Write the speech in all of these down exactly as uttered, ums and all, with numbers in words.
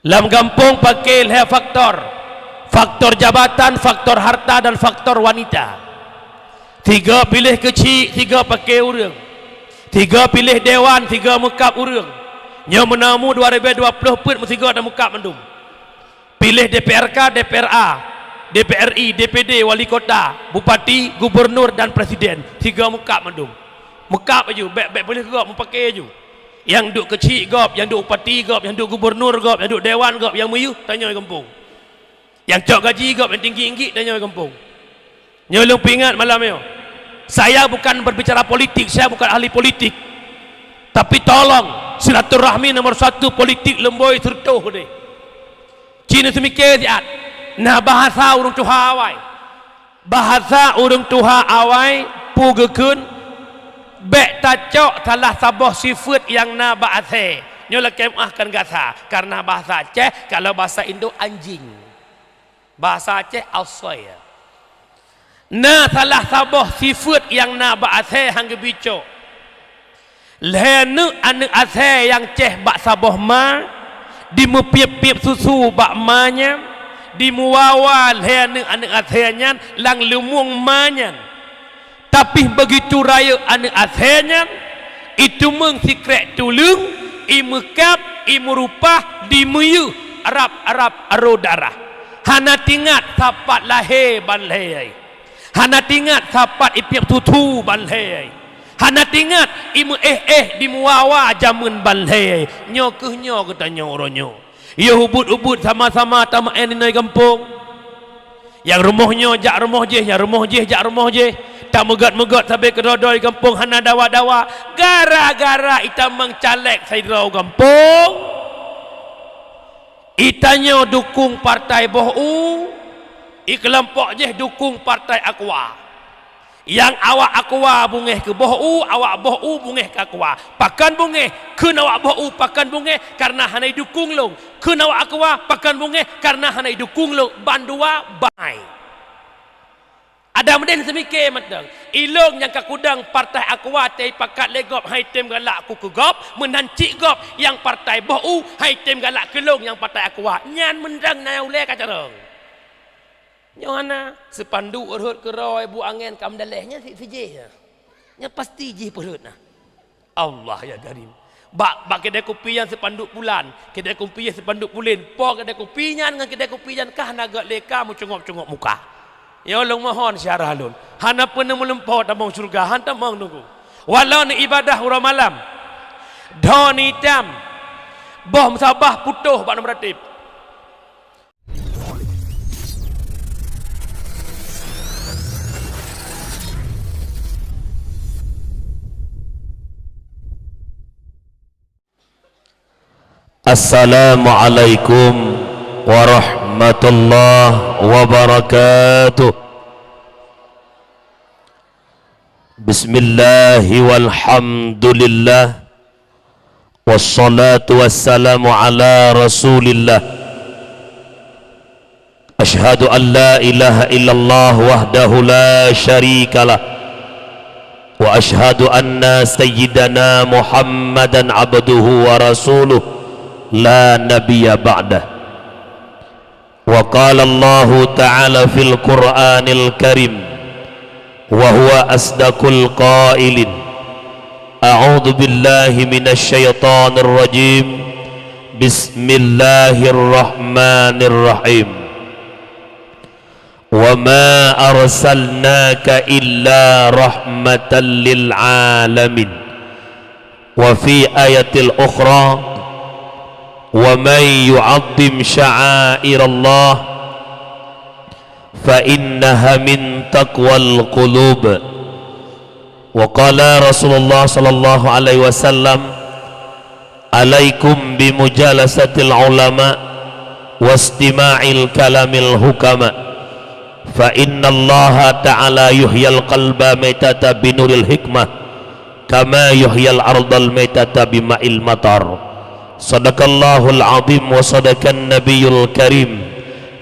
Lam gampông paké lhée faktor, faktor jabatan, faktor harta, dan faktor wanita. Sigoe piléh keuchik, sigoe paké ureuëng. Sigoe piléh dewan, sigoe meukab ureuëng. Nyoe meunamu dua ribu dua puluh peuet meusigoe tameukab mandum. Piléh D P R K, D P R A, D P R I, D P D, wali kota, bupati, gubernur, dan presiden. Sigoe meukab mandum. Meukab aju, bék, bék piléh gob, meupaké aju. Nyang duek keuchik gob, nyang duek bupati gob, nyang duek gubernur gob, nyang duek dewan gob, nyang meuyeuh tanyoe gampông. Nyang cok gaji gob, nyang tinggi-tinggi tanyoe gampông. Nyoe lôn peuingat malam nyoe. Saya bukan berbicara politik, saya bukan ahli politik. Tapi tolong, silaturahmi nomor satu, politik leumbôi seureutoh deh. Cina seumiké siat, na bahasa ureuëng tuha awai. Bahasa ureuëng tuha awai peue geukheun, bék tacok salah saboh sifeuet nyang na bak asée. Nyoe lakée meuáh kon gasa, karena bahasa Aceh, kalau bahasa Indo anjing. Bahasa Aceh asoe. Na salah saboh sifeuet nyang na bak asée han geubi cok. Lhée neuk aneuëk asée nyang ceh bak saboh ma, dimeupiep-piep susu bak ma nyan, dimeuwawa lhée neuk aneuëk asée nyan lam leumueng ma nyan. Tapi begitu rayeuk aneuëk asée nyan, iteumeung sikrék tuleueng, imeukab, imeurupah, dimeuyeuh, rab-rab aro darah. Hana tingat sapat lahé ban lhée. Hana tingat sapat ipiep susu ban lhée. Hana tingat imeuéh-éh dimeuwawa jamén ban lhée. Nyoe kheueh nyoe geutanyoe uroe nyoe. Yoh ubit-ubit sama-sama tameu'en inai gampông. Nyang rumoh nyoe jak rumoh jih, nyang rumoh jih jak rumoh jih. Tameugét-meugét sabe keudroe-droe gampông hana dawa-dawa. Gara-gara itamong caleg sidroe gampông. Itanyoe dukung partai boh u, i keulompok jih dukung partai Akwa. Nyang awak Akwa beungéh keu boh u, awak boh u beungéh keu Akwa. Pakon beungéh? Kheun awak boh u pakon beungéh, kareuna hana idukung lôn. Kheun awak Akwa pakon beungéh, kareuna hana idukung lôn. Bandua bai. Adam den seumike mantong. Ilôn nyang ka kudong partai Akwa teuipakat lé gob hai tem galak ku keu gob, meunan cit gob nyang partai boh u hai tem galak keu lôn nyang partai Akwa. Nyan mantong na ulée ka carông. Nyoe hana, seupanduk rhot keudroe bu angén ka meudaleh nyan si-, sijih. Nyan pasti jih peurhot na. Allah ya Karim. Bak, bak keudè kupi nyan seupanduk pulan, keudè kupi nyan seupanduk pulen, po keudè kupi nyan ngon keudè kupi nyan kah na gét lé ka meucungop-cungop muka. Ya Allah mohon syarah lôn. Hana peuneumeuleumpo tamong syeuruga, han tamong nunggu. Walau ni ibadah uroe malam, dho ni itam, boh meusabah putôh bak nang meuratéb. Assalamualaikum warahmatullahi wabarakatuh. Bismillahi walhamdulillah. Wassalatu wassalamu ala Rasulillah. Asyhadu an la ilaha illallah wahdahu la syarikalah. Wa asyhadu anna sayyidana Muhammadan abduhu wa rasuluh la nabiyya ba'dah. Wa qala Allahu ta'ala fil Qur'anil Karim, wa huwa asdaqul qailin. A'udzu billahi minasy syaithanir rajim. Bismillahirrahmanirrahim. Wa ma arsalnaka illa rahmatan lil alamin. Wa fi ayatil ukhra, "Wa man yu'azzim sya'airallah fa innaha min taqwal qulub." Wa qala Rasulullah sallallahu alaihi wasallam, "Alaikum bi mujalasatil ulama wastima'il kalamil hukama, fa innallaha ta'ala yuhyil qalba maitata binuril hikmah." Kama yuhyil ardal maitata bima'il matar. Sadaqallahul azim wa sadaqan nabiyul karim.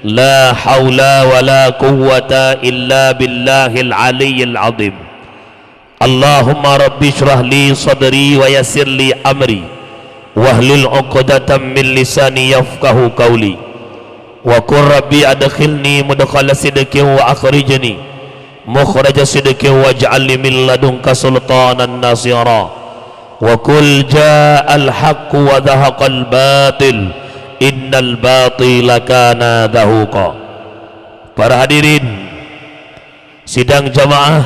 La haula wa la quwwata illa billahil aliyyil azim. Allahumma rabbi shrah li sadri wa yassir li amri. Wahlul 'uqdatam min lisani yafqahu qauli. Wa qur rabbi adkhilni mudkhala sidqin wa akhrijni mukhraja sidqin waj'al li min ladunka sultanan nasira. Wa qul ja'al haqqu wa zahaqal batil, innal batila kana zahuqa. Para hadirin sidang jamaah,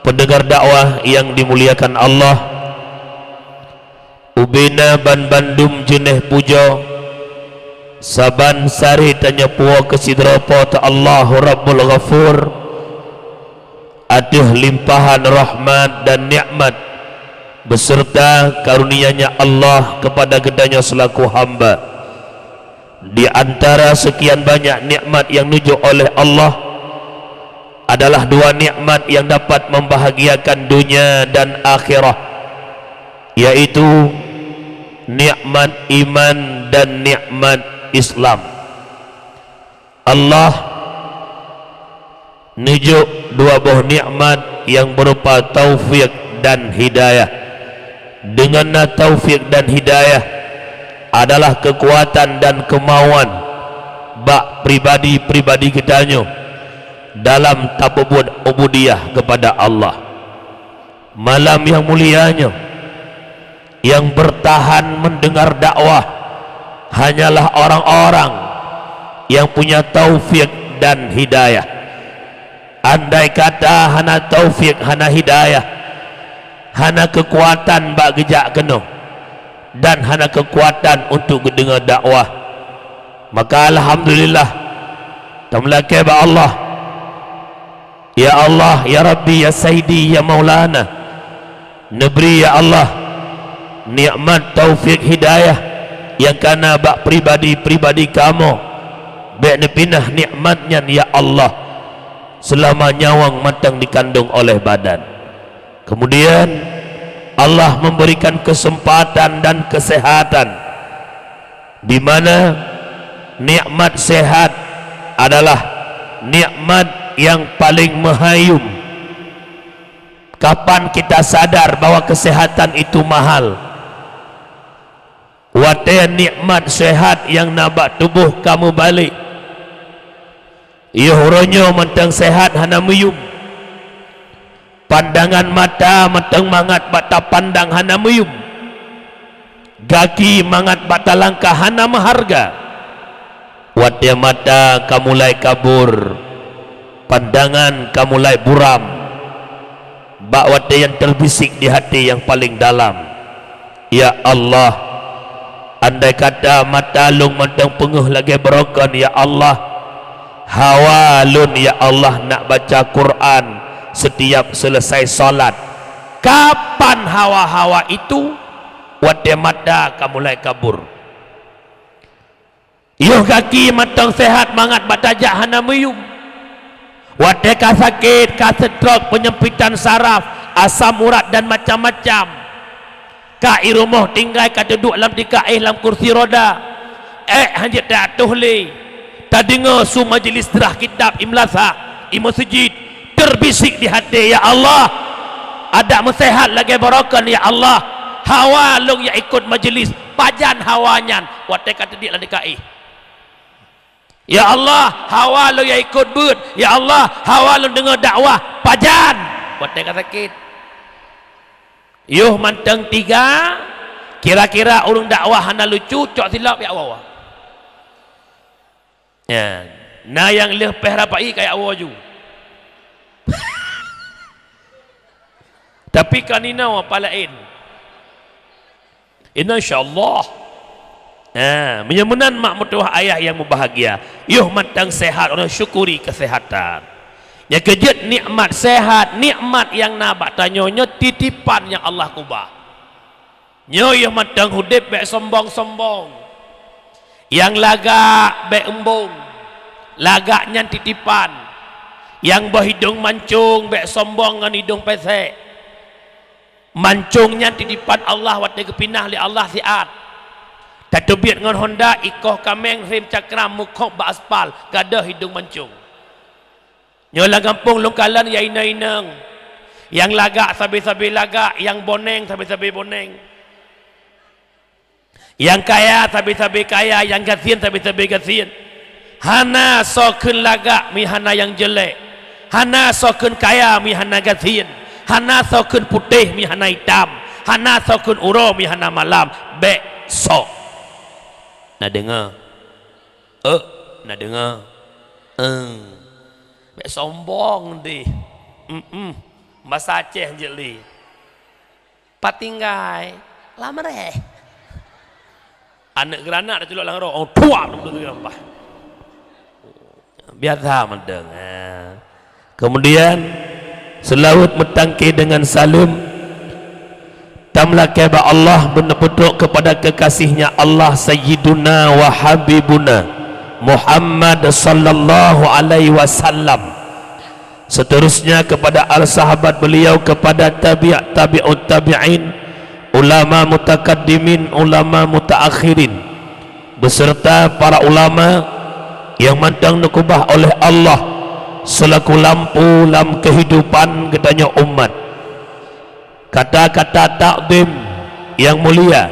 pendengar dakwah yang dimuliakan Allah, ubena banbandum jeuneh pujoe, saban sari tanyoe puwoe keu sidroe Po teu Allahu Rabbul Ghafur, ateueh limpahan rahmat dan nikmat beserta karunia-Nya Allah kepada geutanyoe selaku hamba. Di antara sekian banyak nikmat yang neujok oleh Allah, adalah dua nikmat yang dapat membahagiakan dunia dan akhirat, yaitu nikmat iman dan nikmat Islam. Allah neujok dua boh nikmat nyang berupa taufik dan hidayah. Deungon na taufik dan hidayah adalah keukuatan dan keumauan bak pribadi-pribadi geutanyoe dalam tapeubuet ubudiyah keupada Allah. Malam nyang mulia nyoe, nyang beurtahan meundeungar dakwah hanyalah orang-orang nyang punya taufik dan hidayah. Andai kata hana taufik, hana hidayah, hana keukuatan bak geujak keunoe, dan hana keukuatan untuk geudeungoe dakwah, maka alhamdulillah, tameulakée bak Allah. Ya Allah, ya Rabbi, ya Sayyidi, ya Maulana, neubri, ya Allah, nikmat taufik hidayah nyang kana bak pribadi-pribadi kamoe. Bék neupinah nikmat nyan, ya Allah, seulama nyawöng mantong dikandong oleh badan. Kemudian, Allah memberikan kesempatan dan kesehatan, di mana nikmat sehat adalah nikmat yang paling meuhayum. Kapan kita sadar bahwa kesehatan itu mahal? Watée nikmat sehat nyang na bak tuboh ka meubalek. Yoh uroe nyoe mantong sehat hana meuyum. Pandangan mata mantong mangat bak tapandang hana meuyum. Gaki mangat bak talangkah hana meuharga. Watée mata ka mulai kabur, pandangan ka mulai buram, bak watée nyang teubisik di até nyang paleng dalam, "Ya Allah, andai kata mata lôn mantong peungeuh lagée barokon, ya Allah, hawa lôn, ya Allah, nak baca Quran setiap selesai salat." Kapan hawa-hawa itu? Watée mata ka mulai kabur. Yoh gaki mantong sehat mangat bak tajak hana meuyum. Watée ka sakét, ka stroke, penyempitan saraf, asam urat dan macam-macam. Ka i rumoh tinggai ka teuduek lam tika éh lam kursi roda. Ék hanjeuet teuatoh lé. Tadeungoe su majelis seurah kitab i meulasah, i meuseujid. Teubisik di até, "Ya Allah, adak meusehat lagée barokon, ya Allah. Hawa lôn ya ikot majelis, pajan hawa nyan watée ka teuduek lam tika éh. Ya Allah, hawa lôn ya ikot beuet. Ya Allah, hawa lôn deungoe dakwah, pajan watée ka sakét." Yoh mantong tiga, kira-kira ureuëng dakwah hana lucu, cok silop ya Allah. Ya, na nyang lheueh péh rapai ka jak woe ju. Tapi kan inoe apa laén. Insya Allah. Ha, meunyoe meunan mak meutuwah ayah nyang mubahgia, yoh mantong sehat, ureuëng syukuri keusehatan. Nyang keujeuet nikmat sehat, nikmat nyang na bak tanyoe nyoe titipan nyang Allah keubah. Nyoe yoh mantong udeb bék sombong-sombong. Nyang lagak bék eumbong. Lagak nyan titipan. Nyang boh idong mancong bék sombong ngon idong pesek. Mancong nyan titipan Allah watée geupinah lé Allah siat. Tateubiet ngon honda, ikoh kaméng, rem cakram, meukhok bak aspal, gadôh idong mancong. Nyoe lam gampông lôn kalon ya inong-inong. Nyang lagak sabe-sabe lagak, nyang boneng sabe-sabe boneng. Nyang kaya sabe-sabe kaya, nyang gasien sabe-sabe gasien. Hana soe kheun lagak mi hana nyang jelek. Hana soe kheun kaya mi hana gasien. Hana soe kheun putéh mi hana itam. Hana soe kheun uroe mi hana malam. Bék sok. Na deungoe? Eh, na deungoe? Eng. Bék sombong deh. Mm-mm. Basa Aceh jeuet lé. Pat tinggai, lam réh. Aneuk geuranak taculok lam roh, oh, tuak, biasa mantong. Ha. Kemudian, seulaweuet meutangke deungon saleuem, tameulakée bak Allah, beuneuputrok kepada kekasihnya Allah, Sayyiduna wa Habibuna Muhammad sallallahu alaihi wasallam. Seterusnya kepada al sahabat beliau, kepada tabi', tabi'ut tabi'in, ulama mutakaddimin, ulama mutaakhirin, beserta para ulama yang mantong neukeubah oleh Allah selaku lampu lam kehidupan geutanyoe umat. Kata-kata takdim yang mulia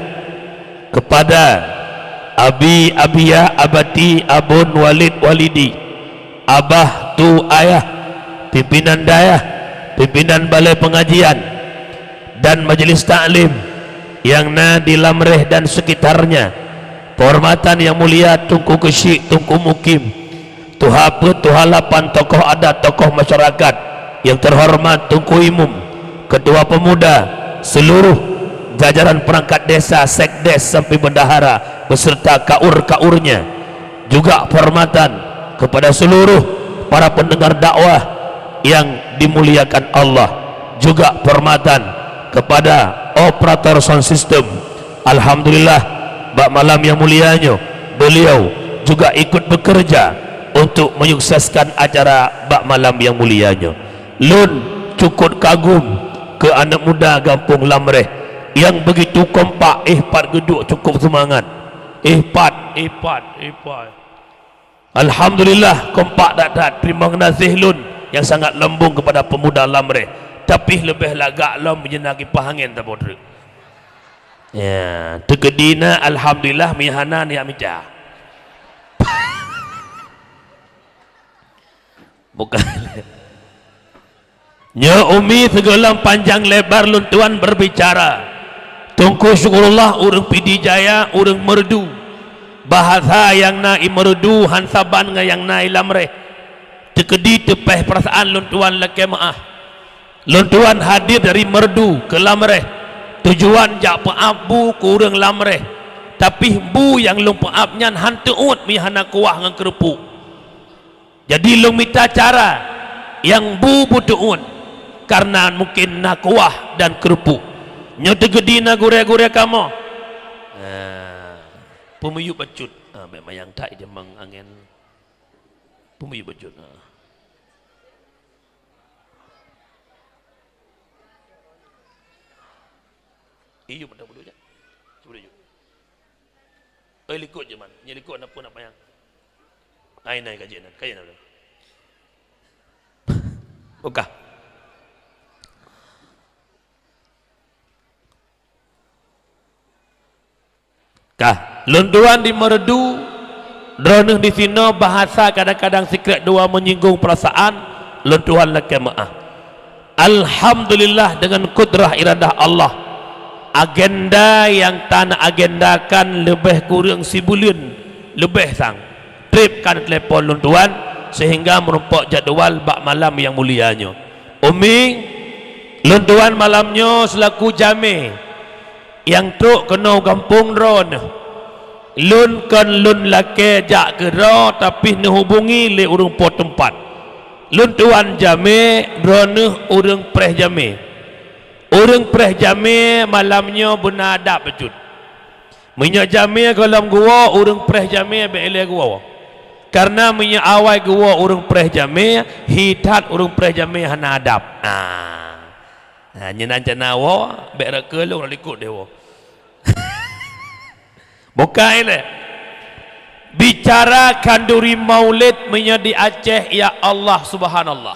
kepada Abi, Abiya, Abati, Abon, Walid, Walidi, Abah, Tu, Ayah, pimpinan dayah, pimpinan balai pengajian, dan majelis taklim yang na di Lamreh dan sekitarnya, penghormatan yang mulia Teungku Keuchik, Teungku Mukim, Tuha Peuet, Tuha Lapan, tokoh adat, tokoh masyarakat yang terhormat Teungku Imum, Ketua Pemuda, seluruh jajaran perangkat desa, sekdes sampai bendahara beserta kaur-kaurnya. Juga penghormatan kepada seluruh para pendengar dakwah yang dimuliakan Allah. Juga penghormatan kepada operator sound system. Alhamdulillah, bak malam yang mulia nyoe, beliau juga ikut bekerja untuk menyukseskan acara bak malam yang mulia nyoe. Lôn cukot kagum keu aneuk muda gampông Lamreh nyang beugitu kompak, éh pat geuduek cukop seumangat. Éh pat, éh pat, éh pat. Alhamdulillah, kompak that-that. Teurimong geunaséh lôn nyang sangat lambong keupada peumuda Lamreh. Tapi leubeh lagak lom meunyoe na kipaih angén saboh treuk. Ya, teukeudi na alhamdulillah, meuhana nyak mita. Bukan. Nyoe Umi, sigohlom panjang lebar lôn tuan berbicara. Teungku Syukurullah ureuëng Pidie Jaya, ureuëng Meureudu. Bahasa nyang na i Meureudu han saban ngon nyang na i Lamreh. Teukeudi teupeh peurasaan lôn tuan lakée meuáh. Lôn tuan hadir dari Meureudu keu Lamreh. Tujuan jak peuab bu keu ureuëng Lamreh. Tapi bu nyang lôn peuab nyan han teuôt meuhana kuah ngon keureupuk. Jadi lôn mita cara nyang bu beuteuôt, kareuna mungken na kuah dan keureupuk. Nyoe teukeudi na gurée-gurée kamoe. Ah, peumiyueb bacut. Ah, mek mayang that jamang angén. Peumiyueb bacut. Ah. Iyup mantong beudôh jak. Cuba iyup. Oi, likot je man. Nyan likot na pun nak payang. Ai nai kaji nan. Kaji nan. Buka. Kah, lôn tuan di Meureudu, droeneuh di sinoe bahasa kadang-kadang sikrék dua menyinggung perasaan, lôn tuan lakée meuáh. Alhamdulillah, dengan kudrah iradah Allah, agenda nyang tan agendakan leubeh kureueng sibuleuen leubeh sang treb ka neutelepon lôn tuan, sehingga meurumpok jadwal bak malam nyang mulia nyoe. Umi, lôn tuan malam nyoe seulaku jamé nyang trok keunoe gampông droeneuh. Lôn kon lôn lakée jak keudroe, tapi neuhubungi lé ureuëng po teumpat. Lôn tuan jamé, droeneuh ureuëng preh jamé. Ureuëng preh jamé malam nyoe beuna adab bacut. Meunyoe jamé gohlom geuwoe, ureuëng preh jamé bék ilée geuwoe. Kareuna meunyoe awai geuwoe ureuëng preh jamé, hi that ureuëng preh jamé hana adab. Ah. Ha, nyan rencana woe, bék rot keu lôn, rot likot deh woe. Bukai lé. Bicara khanduri maulid meunyoe di Aceh, ya Allah, subhanallah.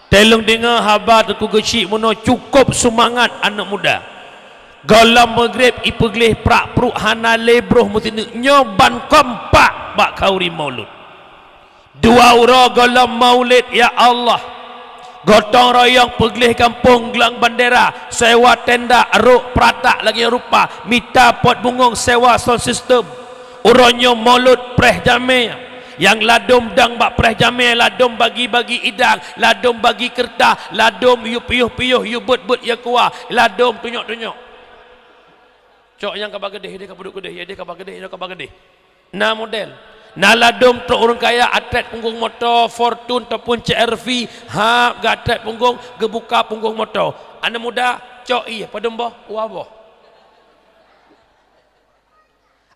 Teuh lôn deungoe haba Teungku Geuchik meunoe, cukop seumangat aneuk muda. Gohlom Maghrib ipeugleh prak pruet hana lé broh meusineuk, nyoe ban kompak bak khanduri Maulud. Dua uroe gohlom Maulid, ya Allah. Gotong royong peugleh gampông glang bandera, sewa tenda, rok peuratak lagèe rupa, mita pot bungöng, sewa sound system. Uroe nyoe Maulud preh jamèe. Nyang ladôm dang bak preh jamèe, ladôm bagi-bagi idang, ladôm bagi keureutah, ladôm yue piôh-piôh, yue beuet-beuet, yue kuah, ladôm tunyok-tunyok. Cok nyang ka ba geudeh, deh ka peuduek geudeh, ya deh ka ba geudeh, ya ka ba geudeh. Na model. Na ladôm trok ureueng kaya, atret punggong moto, Fortuner ataupun C R V, ha, geuatret punggong, geubuka punggong moto. Aneuk muda, cok ié, padum boh, dua boh.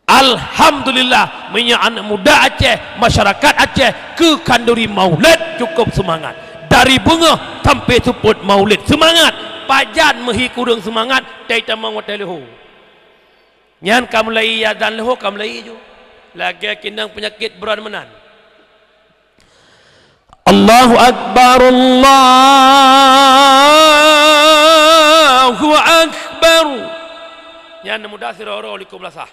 Alhamdulillah, meunyoe aneuk muda Aceh, masyarakat Aceh keu khanduri Maulid cukup seumangat. Dari beungoh sampai seupôt Maulid seumangat. Pajan meuhi kureueng seumangat, tai tamong watèe leuhô. Nyan ka mulai azan leuhô, ka mulai ju. Lagèe keunong peunyakét buron meunan. Allahu Akbar, Allahu Akbar. Nyan muda sidroe-droe likot beulasah.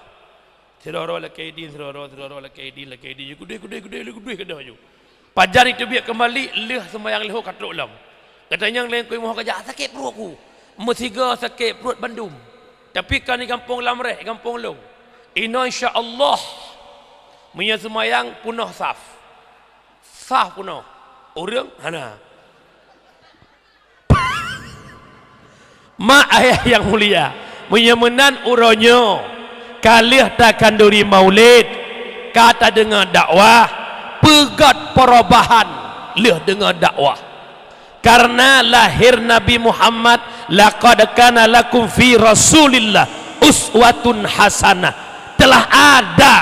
Sidroe-droe lakèe idin, sidroe-droe, sidroe-droe lakèe idin, lakèe idin. Gudeh, gudeh, gudeh, gudeh keudeh ju. Pajan iteubiet keumbali, lheueh seumayang leuhô ka trok lom. Geutanyong lé keu imeum, "Ho kajak?" "Sakét pruet ku." Meusigoe sakét pruet bandum. Tapi kan di gampông Lamreh, gampông lôn. Inoe insya Allah, meunyoe seumayang peunoh saf. Saf peunoh. Ureueng hana. Mak ayah nyang mulia, meunyoe meunan uroe nyoe ka lheueh takhanduri Maulid, ka tadeungoe dakwah, peugöt perubahan lheueh deungoe dakwah. Karena lahir Nabi Muhammad, "Laqad kana lakum fi Rasulillah uswatun hasanah." Telah ada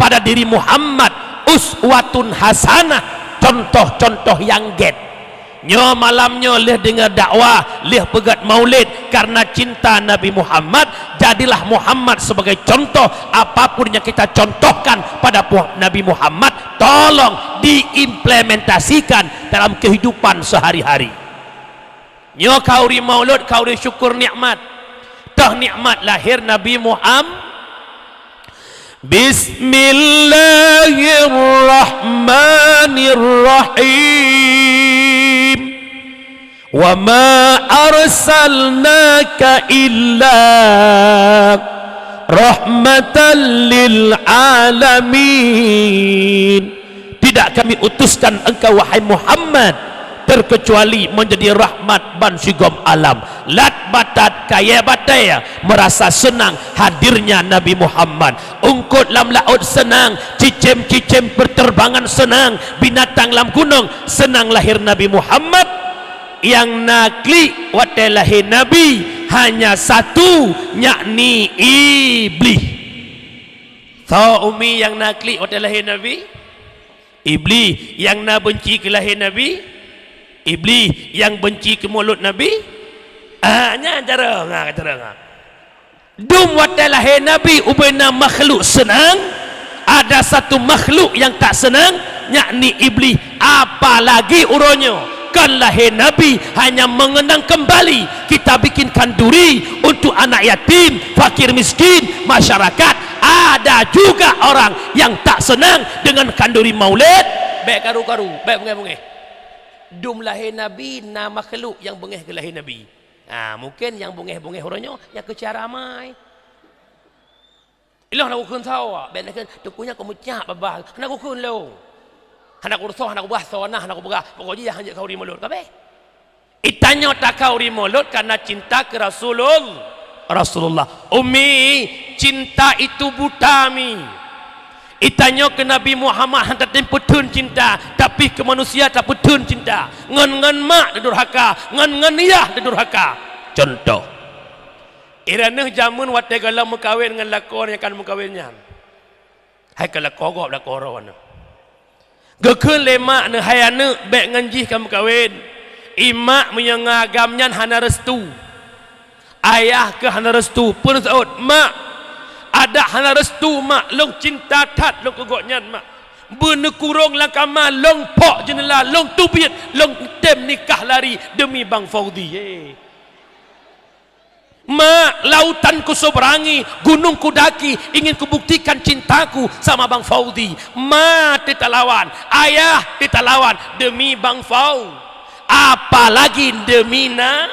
pada diri Muhammad uswatun hasanah, contoh-contoh nyang gét. Nyoe malam nyoe lheueh deungoe dakwah, lheueh peugöt Maulid, karena cinta Nabi Muhammad, jadilah Muhammad sebagai contoh. Apapun yang kita contohkan pada Pu-, Nabi Muhammad, tolong diimplementasikan dalam kehidupan sehari-hari. Nyoe khanduri Maulud, khanduri syukur nikmat. Toh nikmat lahir Nabi Muhammad. Bismillahirrahmanirrahim. Wa ma arsalnaka illa rahmatan lil alamin. Tidak Kami utuskan engkau, wahai Muhammad, terkecuali menjadi rahmat ban sigom alam. Lat batat kayèe batèe merasa senang hadirnya Nabi Muhammad. Eungkôt lam laôt seunang, cicém-cicém berterbangan seunang, binatang lam gunong seunang lahir Nabi Muhammad. Nyang na klik watèe lahé Nabi hanya satu, yakni Iblih. Soe Umi nyang na klik watèe lahé Nabi? Iblih. Nyang na beunci keu lahé Nabi? Iblih. Nyang beunci keu mulod Nabi? Ah, nyan cara, ha, cara, ha. Dum watèe lahé Nabi ubena makhluk seunang, ada satu makhluk nyang tak seunang, yakni Iblih. Apalagi uroe nyoe, kon lahé Nabi hanya mengenang kembali, kita bikin khanduri untuk anak yatim, fakir miskin, masyarakat. Ada juga orang yang tak senang dengan khanduri Maulid. Bèk karu-karu, bèk beungèh-beungèh. Dum lahé Nabi na makhluk nyang beungèh keu lahé Nabi. Ha, mungkin nyang beungèh-beungèh uroe nyoe nyang keu cara amai. Ilôn hana kukheun soe, bèk neukheun, teungku nyan kok meucak babah, hana kukheun lôn. Hana kurusoh, hana kubahas soe na, hana kupeugah, pokok jih hanjeuet khanduri mulod, ka bèk. Itanyoe takhanduri mulod karena cinta keu Rasulul-, Rasulullah. Umi, cinta itu buta, Mi. Itanyoe keu Nabi Muhammad han tatem peutheun cinta, tapi keu manusia tapeutreun cinta. Ngon, ngon mak tadurhaka, ngon, ngon yah tadurhaka. Contoh. Ireuneuk jameun watèe gohlom meukawen ngon lakoe nyang ka meukawen nyan. Hai ka lakoe gob, lakoe droeneuh. Geukheun lé mak neuh, "Hai aneuk, bèk ngon jih ka meukawen." I mak meunyoe ngon agam nyan hana restu. Ayah keuh hana restu. Peue neusaôt, "Mak, adak hana restu, Mak. Lôn cinta that lôn keu gobnyan, Mak. Beuneukurong lam kama, lôn phok jeuneula, lôn teubiet, lôn tem nikah lari deumi Bang Fauzi." He. Mak, lautan kuseberangi, gunung kudaki, ingin kubuktikan cintaku sama Bang Fauzi. Ma, teutalawan, ayah, teutalawan demi Bang Fau, apalagi demi na,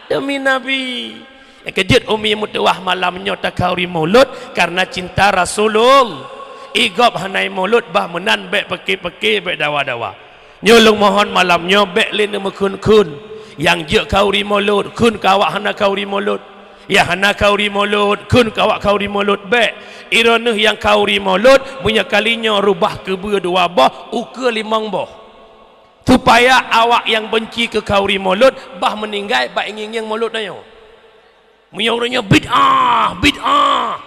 demi Nabi. Nyang keujeuet Umi meutuwah malam nyoe takhauri mulod karena cinta Rasulullah. Igob hana mulod bah meunan, bék peuke-peuke, bék dawa-dawa. Nyoe lôn mohon malam nyoe bék lé neumeukhun-khun. Nyang jeuet khauri mulod, khun keu awak hana khauri mulod. Nyang hana khauri mulod, khun keu awak khauri mulod bék. Droeneuh nyang khauri mulod, meunyoe kali nyoe reubah keubeue dua boh, ukeue limong boh. Supaya awak nyang beunci keu khauri mulod bah meuninggai bak ngieng-ngieng mulod tanyoe. Meunyoe ureueng nyoe bid'ah, bid'ah,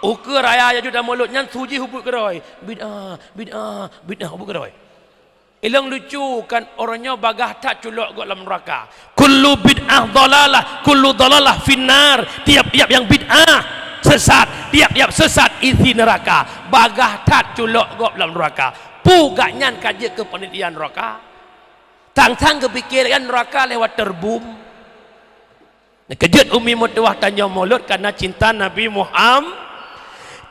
ukeue raya jaju dan mulod nyan su jih ubit keudroe. Bid'ah, bid'ah, bid'ah, ubit keudroe. Ilong lucu kan, ureueng nyoe bagaih that culok gob lam neuraka. Kullu bid'ah dhalalah, kullu dhalalah finnar. Tiap-tiap nyang bid'ah sesat, tiap-tiap sesat isi neuraka. Bagaih that culok gob lam neuraka. Peue gobnyan ka jeuet keu panitia neuraka? Tang-tang geupike kan neuraka lewat terbum. Keujeuet Umi meutuwah tanyoe mulod karena cinta Nabi Muhammad.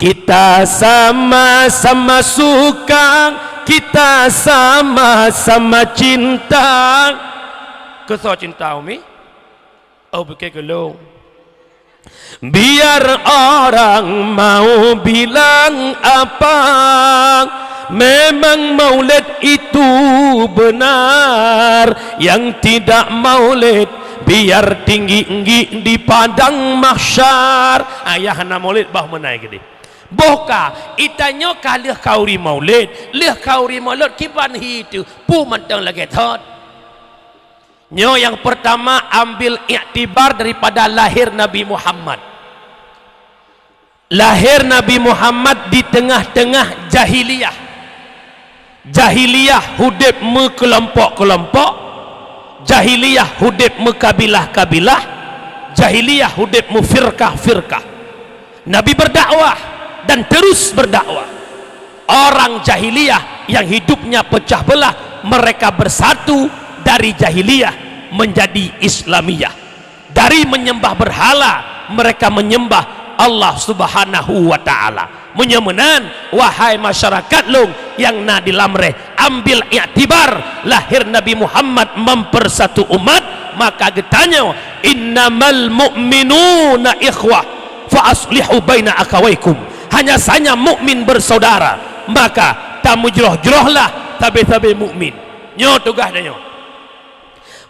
Kita sama-sama suka, kita sama-sama cinta. Keu soe cinta, Umi? Oh, bukan keu lôn. Biar orang mau bilang apa, memang maulid itu benar. Yang tidak maulid, biar tinggi-tinggi di padang mahsyar. Ayah hana maulid bah meunan keudeh. Boh ka, itanyoe ka lheueh khauri maulid, lheueh khauri maulid kiban hi teuh, peue mantong lagée thot. Nyoe nyang pertama, ambil iktibar daripada lahir Nabi Muhammad. Lahir Nabi Muhammad di tengah-tengah jahiliyah. Jahiliyah udeb meukelompok-kelompok, jahiliyah udeb meukabilah-kabilah, jahiliyah udeb meufirkah-firkah. Nabi berdakwah dan terus berdakwah. Orang jahiliyah yang hidupnya pecah belah, mereka bersatu dari jahiliyah menjadi Islamiyah. Dari menyembah berhala, mereka menyembah Allah Subhanahu wa Ta'ala. Meunyoe meunan, wahai masyarakat lôn nyang na di Lamreh, ambil iktibar lahir Nabi Muhammad mempersatu umat, maka geutanyoe, "Innamal mu'minuna ikhwah, fa aslihu baina akhawaikum." Hanya saja mukmin bersaudara, maka tameujroh-jrohlah sabe-sabe mukmin. Nyoe tugaih tanyoe.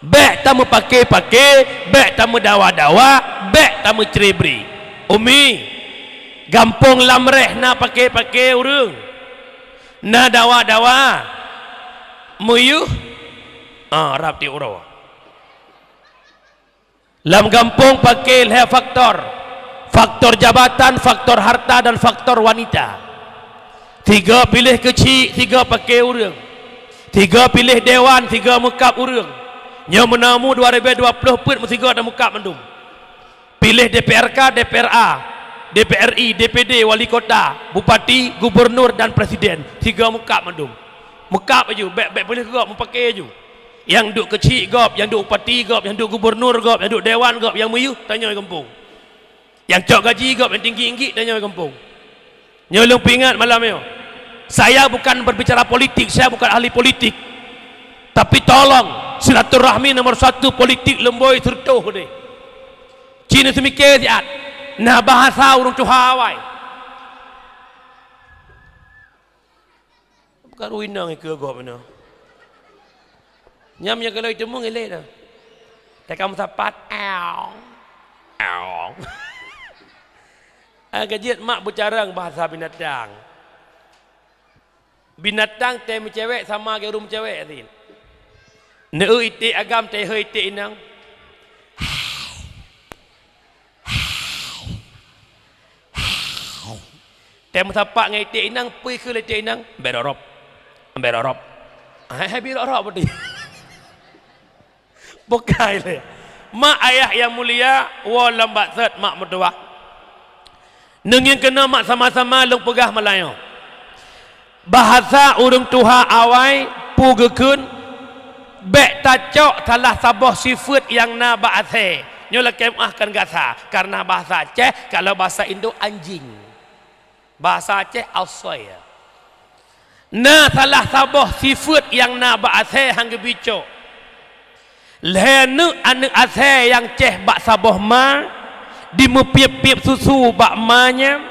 Bék tameupake-pake, bék tameudawa-dawa, bék tameucre-bre. Umi, gampông Lamreh na pake-pake ureuëng, na dawa-dawa, meuyuh, ah, rab tiep uroe. Lam gampông pake lhée faktor, faktor jabatan, faktor harta, dan faktor wanita. Sigoe piléh keuchik, sigoe pake ureuëng. Sigoe piléh dewan, sigoe meukab ureuëng. Nyoe meunan mu dua ribée dua ploh peuet meusigoe tameukab mandum. Piléh D P R K, D P R A, D P R I, D P D, wali kota, bupati, gubernur, dan presiden. Sigoe meukab mandum. Meukab aju, bék, bék piléh gob, meupake aju. Nyang duek keuchik gob, nyang duek bupati gob, nyang duek gubernur gob, nyang duek dewan gob, nyang meuyuh tanyoe gampông. Nyang cok gaji gob, nyang tinggi-tinggi tanyoe gampông. Nyoe lôn peuingat malam nyoe. Saya bukan berbicara politik, saya bukan ahli politik. Tapi tolong, silaturahmi nomor satu, politik leumboi seureutôh deh. Cina seumike siat. Nah, bahasa ureuëng tuha awai. Bukan inong ikeue gob inoe. Nyam nyang kalau iteumong ilée na. Teka meusapat, aong. Aong. Ah, ka jeuet mak beucarang bahasa binatang. Binatang tée meucewek sama geu ureuëng meucewek sit. Neu iték agam tée heu iték inong. Tée meusapat ngon iték inong, peue kheun lé iték inong? Bék rop-rop. Bék rop-rop. Hai, hai, bék rop-rop beutôi. Bukai lé. Mak ayah nyang mulia, woe lom bak sot mak meutuwah. Neungieng keunoe mak sama-sama lôn peugah malam nyoe. Bahasa ureuëng tuha awai peue geukheun, bék tacok salah saboh sifeuet nyang na bak asée, Nyoe lakée meuáh kon gasa, karena bahasa Aceh, kalau bahasa Indo anjing. Bahasa Aceh asoe. Na salah saboh sifeuet nyang na bak asée han geubi cok. Lhée neuk aneuëk asée nyang ceh bak saboh ma, dimeupiep-piep susu bak ma nyan,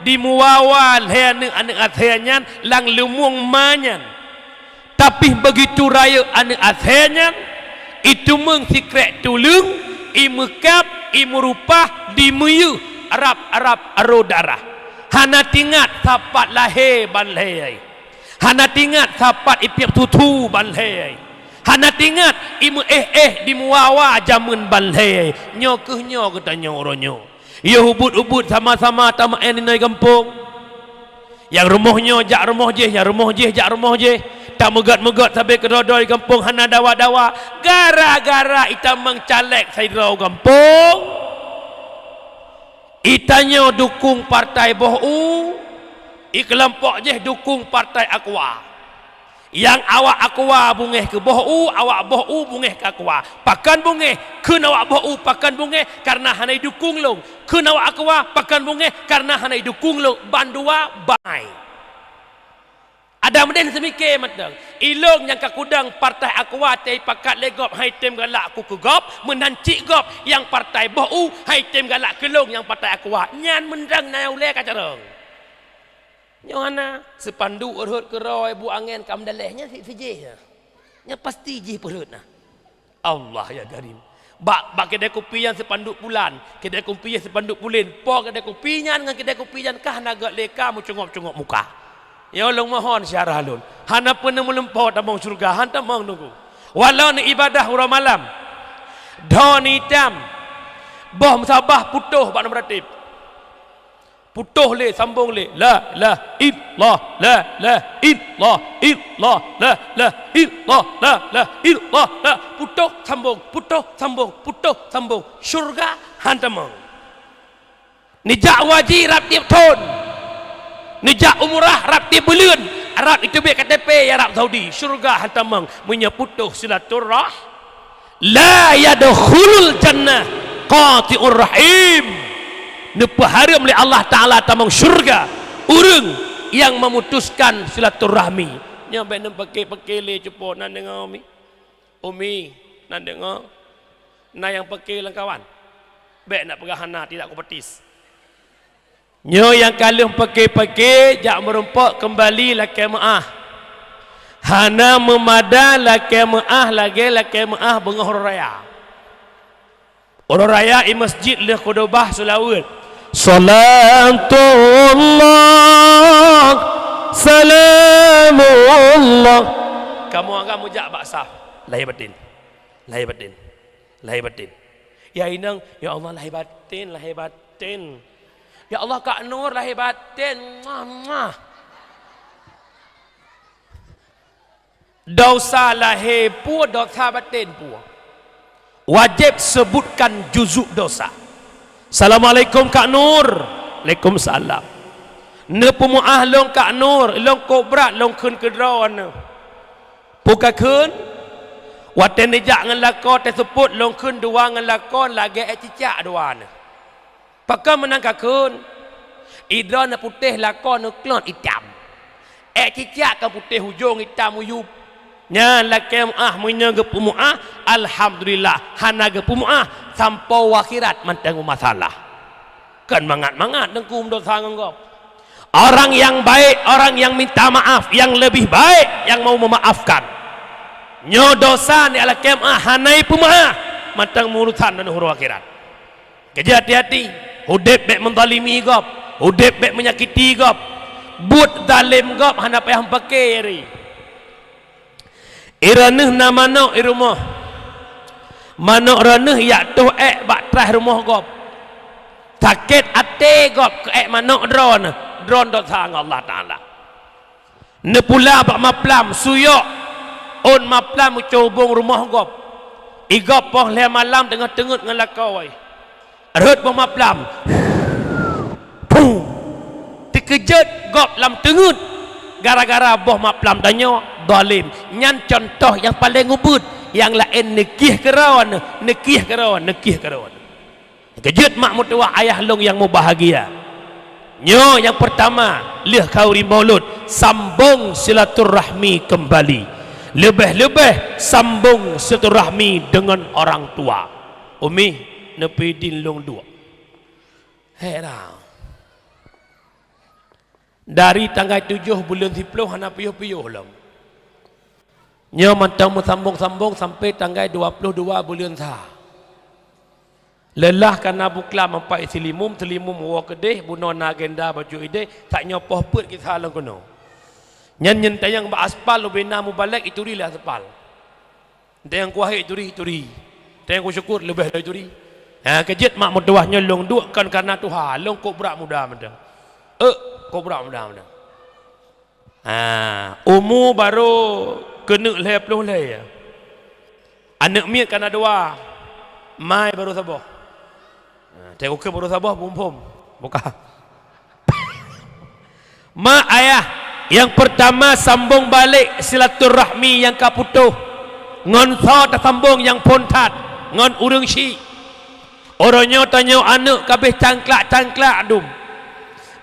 dimeuwa-wa lhée neuk aneuëk asée nyan lam leumueng ma nyan. Tapi begitu rayeuk aneuëk asée nyan, iteumeung sikrék tuleueng, imeukab, imeurupah, dimeuyeuh, rab-rab aro darah. Hana tingat sapat lahé ban lhée. Hana tingat sapat ipiep susu ban lhée. Hana tingat imeuéh-éh dimeuwa-wa jameun ban lhée. Nyoe kheueh nyoe geutanyoe uroe nyoe. Yoh ubit-ubit sama-sama tameu'en inoi gampông. Nyang rumoh nyoe jak rumoh jéh, nyang rumoh jéh jak rumoh jéh. Tameugét-meugét sabe keudroe-droe gampông hana dawa-dawa. Gara-gara itamong caleg sidroe gampông. Itanyoe dukung partai boh u, ikeulompok jéh dukung partai Aqua. Nyang awak Aqua beungéh keu boh u, awak boh u beungéh keu Aqua. Pakon beungéh? Kheun awak boh u pakon beungéh, karena hana idukung lôn. Kheun awak Aqua pakon beungéh, karena hana idukung lôn. Bandua bai. Adam deh seumike mantong. Ilôn nyang ka kudong partai Aqua teuh ipakat lé gob hai tem galak ku keu gob, meunan cit gob nyang partai boh u hai tem galak keu lôn nyang partai Aqua. Nyan meunrang na ulée ka carông. Nyoe hana, seupanduk rhot keudroe bu angén ka meudaleh nyan si sijih. Nyan pasti jih peurhot na. Allah ya Karim. Bak, bak keudée kupi nyan seupanduk pulan, keudée kupi nyan seupanduk pulen, po keudée kupi nyan ngon keudée kupi nyan kah na gét lé ka meucungop-cungop muka. Ya Allah mohon syarah lôn. Hana peuneuk meulumpo tamong syurga, han tamong nunggu. Walau ni ibadah uroe malam. Dho ni itam. Boh musabah putôh bak nang beuratéb. Putôh lé, sambong lé. La ilaha illallah, la ilaha illallah, illallah, la ilaha illallah, la ilaha illallah, la. Putôh, sambong, putôh, sambong, putôh, sambong. Syurga han tamong. Neujak haji rab tieb thon. Neujak umrah rab tieb buleuen. Rab iteubiet K T P di Arab Saudi. Syurga han tamong. Meunyoe putôh silaturah-, La yadkhulul jannah qati'ur rahim. Neupeuhareuem lé Allah Taala tamong syurga ureuëng nyang memutuskan silaturahmi. Nyoe bék neupeuke-peuke lé cupo na deungoe mi. Umi na deungoe. Na nyang peuke lam kawan. Bék na peugah hana, tidak kupetis. Nyoe nyang ka lheueh peuke-peuke jak meurumpok keumbali lakée meuáh. Hana meumada lakée meuáh lagée lakée meuáh beungoh uroe raya. Uroe raya i masjid lheueh khutubah seulaweuet. Salatullah, salamullah. Kamoe agam meujak bak saf. Lahé batin. Lahé batin. Lahé batin. Ya inong, ya Allah lahé batin, lahé batin. Ya Allah Kak Nur lahé batin. Muah, muah. Dosa lahé peue, dosa batin peue. Wajéb seubutkan juzuk dosa. Assalamualaikum Kak Nur. Waalaikumsalam. Neupeumeuáh lôn Kak Nur, lôn kobrat lôn kheun keu droeneuh. Peue kakheun? Watée neujak ngon lakoe teuseupôt lôn kheun dua ngon lakoe lagée ék cicak dua neuh. Pakon meunan kakheun? Idroe na putéh lakoe neuklot itam. Ék cicak ka putéh ujong itam uyueb. Nyan lakée meuáh meunyoe geupeumeuáh, alhamdulillah, hana geupeumeuáh sampoe u akhirat mantong meumasalah. Kon mangat-mangat teungku meudosa ngon gob. Orang yang baik, orang yang minta maaf, yang lebih baik yang mau memaafkan. Nyoe dosa ni ala kemah hana ipeumeuáh mantong meurusan dan uroe akhirat. Keujeuet hati-hati, udeb bék menzalimi gob, udeb bék menyakiti gob. Buet zalem gob hana payah meupaké ri. Iroeneuh na manok i rumoh. Manok roeneuh yak toh ék bak traih rumoh gob. Sakét até gob keu ék manok droeneuh, droen dosa ngon Allah Taala. Neupula bak maplam, suyok ôn maplam meucobong rumoh gob. I gob poh lhée malam teungoh teungeut ngon lakoe. Rhot boh maplam. Pum! Teukeujot gob lam teungeut gara-gara boh maplam tanyoe zalem. Nyan contoh nyang paleng ubit. Nyang laén neukieh keudroe, neukieh keudroe, neukieh keudroe. Keujeuet mak meutuwah ayah lôn nyang mubahgia. Nyoe nyang peurtama, lheueh khauri maulud, sambong silaturahmi keumbali. Leubeh-leubeh sambong silaturahmi deungon orang tua. Umi, neupeudin lôn duek. Heran. Dari tanggai tujoh buleuen siploh hana piôh-piôh lom. Nyoe mantong meusambong-sambong sampoe tanggai dua ploh dua buleuen sa. Lelah kana buklam ampai silimum, silimum woe keudeh, bunoe na agenda bacut ideh, sak nyoe poh peuet kisah lam keunoe. Nyan nyan tayang bak aspal ubena mubalek ituri lé aspal. Teuh nyang kuwahé turi, turi. Teuh nyang kusyukur leubeh lom turi. Ha, keujeuet mak meutuwah nyoe lôn duek kon kana tuha, lôn kobra muda mantong. Eh, kobra muda mantong. Ha, umu barô keuneuk lhée ploh lhée. Aneuëk miet kana dua, mai barô saboh. Nah, teuka barô saboh, phom-phom. Buka. Mak ayah, nyang peurtama sambong balek silaturahmi nyang ka putôh. Ngon soe tasambong nyang phon that, ngon ureuëng syik. Uroe nyoe tanyoe aneuëk ka abéh cangklak-cangklak dum.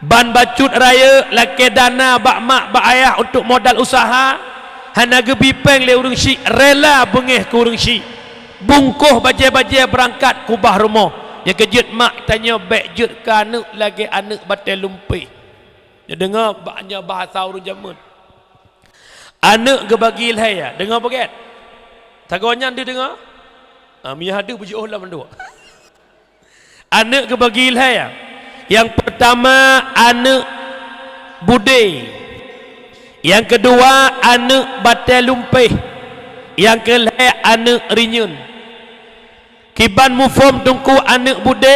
Ban bacut rayeuk lakée dana bak mak bak ayah untuk modal usaha, hana geubi péng lé ureuëng syik, rela beungéh keu ureuëng syik. Bungkôh bajée-bajée beurangkat keubah rumoh. Nyang keujeuet mak tanyoe bék jeuet keu aneuëk lagée aneuëk batée lumpéh. Neudeungoe bak nyoe bahasa ureuëng jameun. Aneuëk geubagi lhée, deungoe beugét. Sagoe nyan deuh deungoe? Ah, miyah deuh beujiôh lam mandua. Aneuëk geubagi lhée. Nyang peurtama aneuëk budé. Nyang keudua aneuëk batée lumpéh. Nyang keulhée aneuëk rinyun. Kiban muphom teungku aneuëk budé?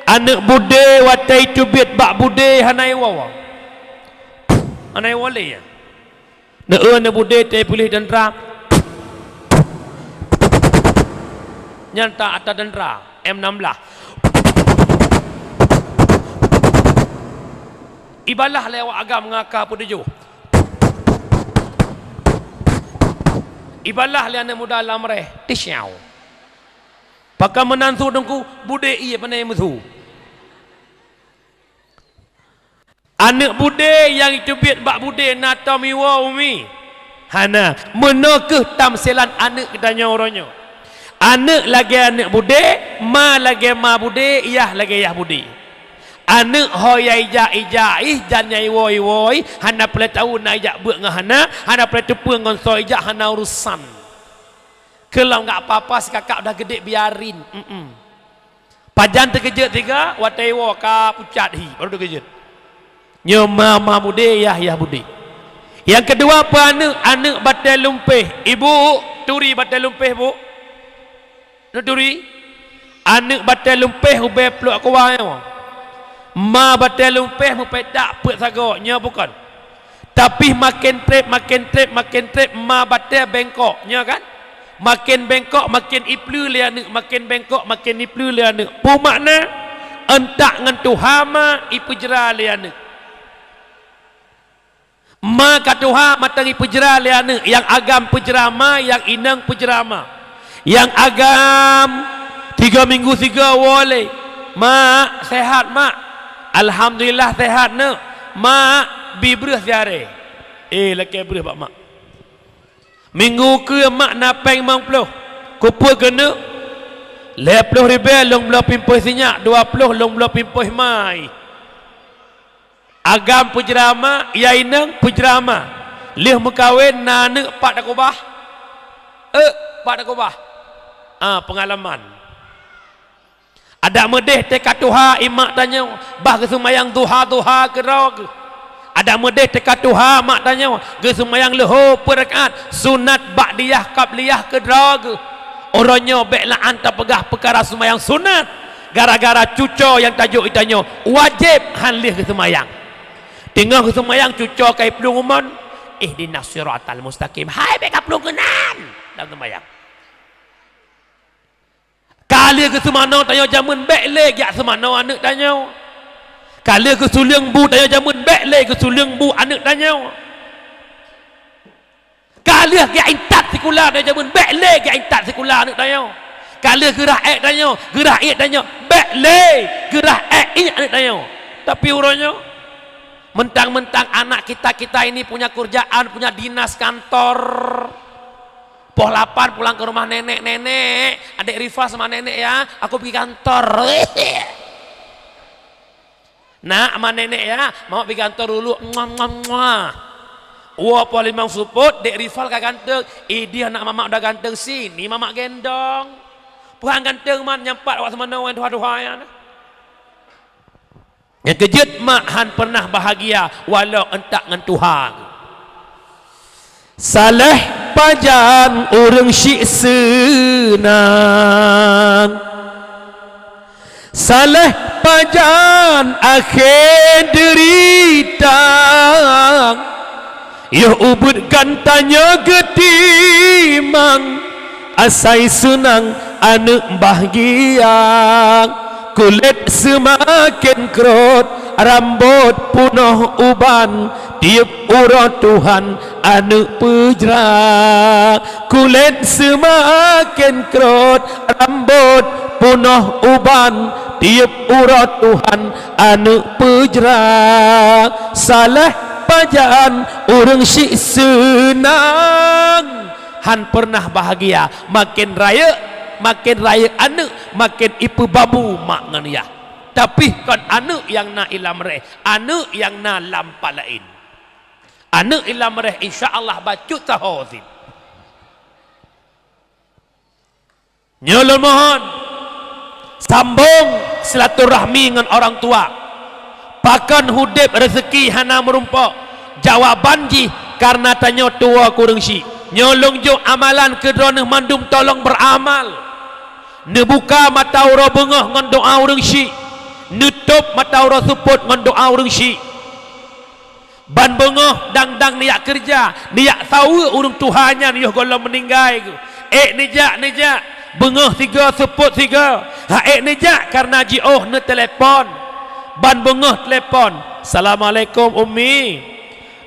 Aneuëk budé watée iteubiet bak budé hana iwoe. Hana iwoe lé nyan. Neueu aneuëk budé teupuléh teuntara. Nyan ta ata teuntara M enam belas. Ibalah lé awak agam ngaka peutujoh. Ibalah lé aneuëk muda lam réh. Tisyau. Pakon meunan su teungku, budé ié pane meusu. Aneuëk budé nyang iteubiet bak budé na tom iwoe umi? Hana. Meunoe kheueh tamsilan aneuëk geutanyoe uroe nyoe. Aneuëk lagée aneuëk budé, ma lagée ma budé, yah lagée yah budé. Aneuëk ho nyang ijak-ijak ih jan nyang iwoe-iwoe, hana peureulée tahu na ijak beuet ngon hana, hana peureulée teupeue ngon soe ijak hana urusan. Keu lom gak apa-apa sikakak udah geudek biarin. Mm-mm. Pajan teukeujot siga, watée iwoe ka pucat hi, baru teukeujot. Nyoe ma, ma budé, yah, yah budé. Nyang keudua peue aneuëk, aneuëk batée lumpéh. Ibu, turi batée lumpéh, Bu. Neuturi? Aneuëk batée lumpéh ubée pluek kuwa nyoe. Ma batée lumpéh meupetak peuet sagoe, nyoe bukon. Tapi maken treb, maken treb, maken treb, ma batée bengkok, nyoe kan? Maken bengkok, maken ipleue lé aneuëk, maken bengkok, maken ipleue lé aneuëk. Peue makna? Euntak ngon tuha ma ipeujra lé aneuëk. Ma ka tuha mantong ipeujra lé aneuëk, nyang agam peujra ma, nyang inong peujra ma. Nyang agam tiga minggu siga woe lé, "Mak, sehat, Mak?" "Alhamdulillah, sehat, Neuk." "Mak, bi breueh siaré." Eh, lakée breueh bak mak. Minggu keue mak na péng limong ploh. Kupeue keuneuk? Lhée ploh ribée lôn bloe pimpôh sinyak, dua ploh lôn bloe pimpôh mai. Agam peujra ma, ya inong peujra ma. Lheueh meukawen na aneuëk pat takubah? Eh, pat takubah? Ah, peungalaman. Adak meudeh teuka tuha imak tanyoe, bah geuseumayang duha-duha keudroe geuh. Adak meudeh teuka tuha mak tanyoe, geuseumayang leuho peuet rakaat, sunat ba'diyah qabliyah keudroe geuh. Uroe nyoe bék la'an tapeugah peukara seumayang sunat, gara-gara cuco nyang tajok itanyoe wajéb han lheueh geuseumayang. Teungoh geuseumayang cuco ka iplueng umon, "Ihdinas siratal mustaqim." Hai bék ka plueng keunan lam seumayang. Ka lheueh geuseumanoe tanyoe jameun bék lé geujak seumanoe aneuëk tanyoe. Ka lheueh geusuleueng bu tanyoe jameun bék lé geusuleueng bu aneuëk tanyoe. Ka lheueh geujak intat sikula tanyoe jameun bék lé geujak intat sikula aneuëk tanyoe. Ka lheueh geurhah ék tanyoe, geurhah ék tanyoe, bék lé geurhah ék iék aneuk tanyoe. Tapi uroe nyoe, mentang-mentang anak kita-kita ini punya kerjaan, punya dinas kantor, poh lapan pulang ke rumah nenek, "Nenek, adek Rifa sama nenek ya, aku pergi kantor." Nak, ma nenek ya, mamak pi kantor dulu. Muah, muah, muah. Woe poh limong seupôt, dek Rifal ka ganteng. Idéh anak mamak udah ganteng, sini mamak gendong. Peue han ganteng man nyampat awak seumanö ngon tuha-tuha nyan. Nyang keujeuet mak han pernah bahagia walau entak ngon tuha. Saléh pajan ureuëng syiek seunang, saléh pajan akhé deurita. Yoh ubit geutanyoe geutimang, asai seunang aneuk bahgia. Kulét seumaken krot, rambot punoh uban, tiep uroe Tuhan aneuk peujra. Kulét seumaken krot, rambot punoh uban, tiep uroe Tuhan aneuk peujra. Saléh pajan ureuëng syiek seunang, han pernah bahagia. Maken rayeuk, maken rayeuk aneuk, maken ipeubabu mak ngon yah. Tapi kon aneuk nyang na ilam réh, aneuk nyang na lam palaén. Aneuk ilam réh insya Allah bacut saho sit. Nyoe lôn mohon, sambong silaturahmi ngon orang tua. Pakon udeb reuseuki hana meurumpok? Jawaban jih, kareuna tanyoe tuwoe keu ureuëng syiek. Nyoe lôn jok amalan keu droeneueh mandum, tolong beuramal. Neubuka mata uroe beungoh ngon doa ureuëng syiek. Neutôb mata uroe seupôt ngon doa ureuëng syiek. Ban beungoh dang-dang neujak keureuja, neujak saweue ureuëng tuha nyan yoh gohlom meuninggai geuh. Ék neujak, neujak, beungoh sigoe seupôt sigoe. Han ék neujak kareuna jiôh neutelepon. Ban beungoh telepon, "Assalamualaikum, Ummi."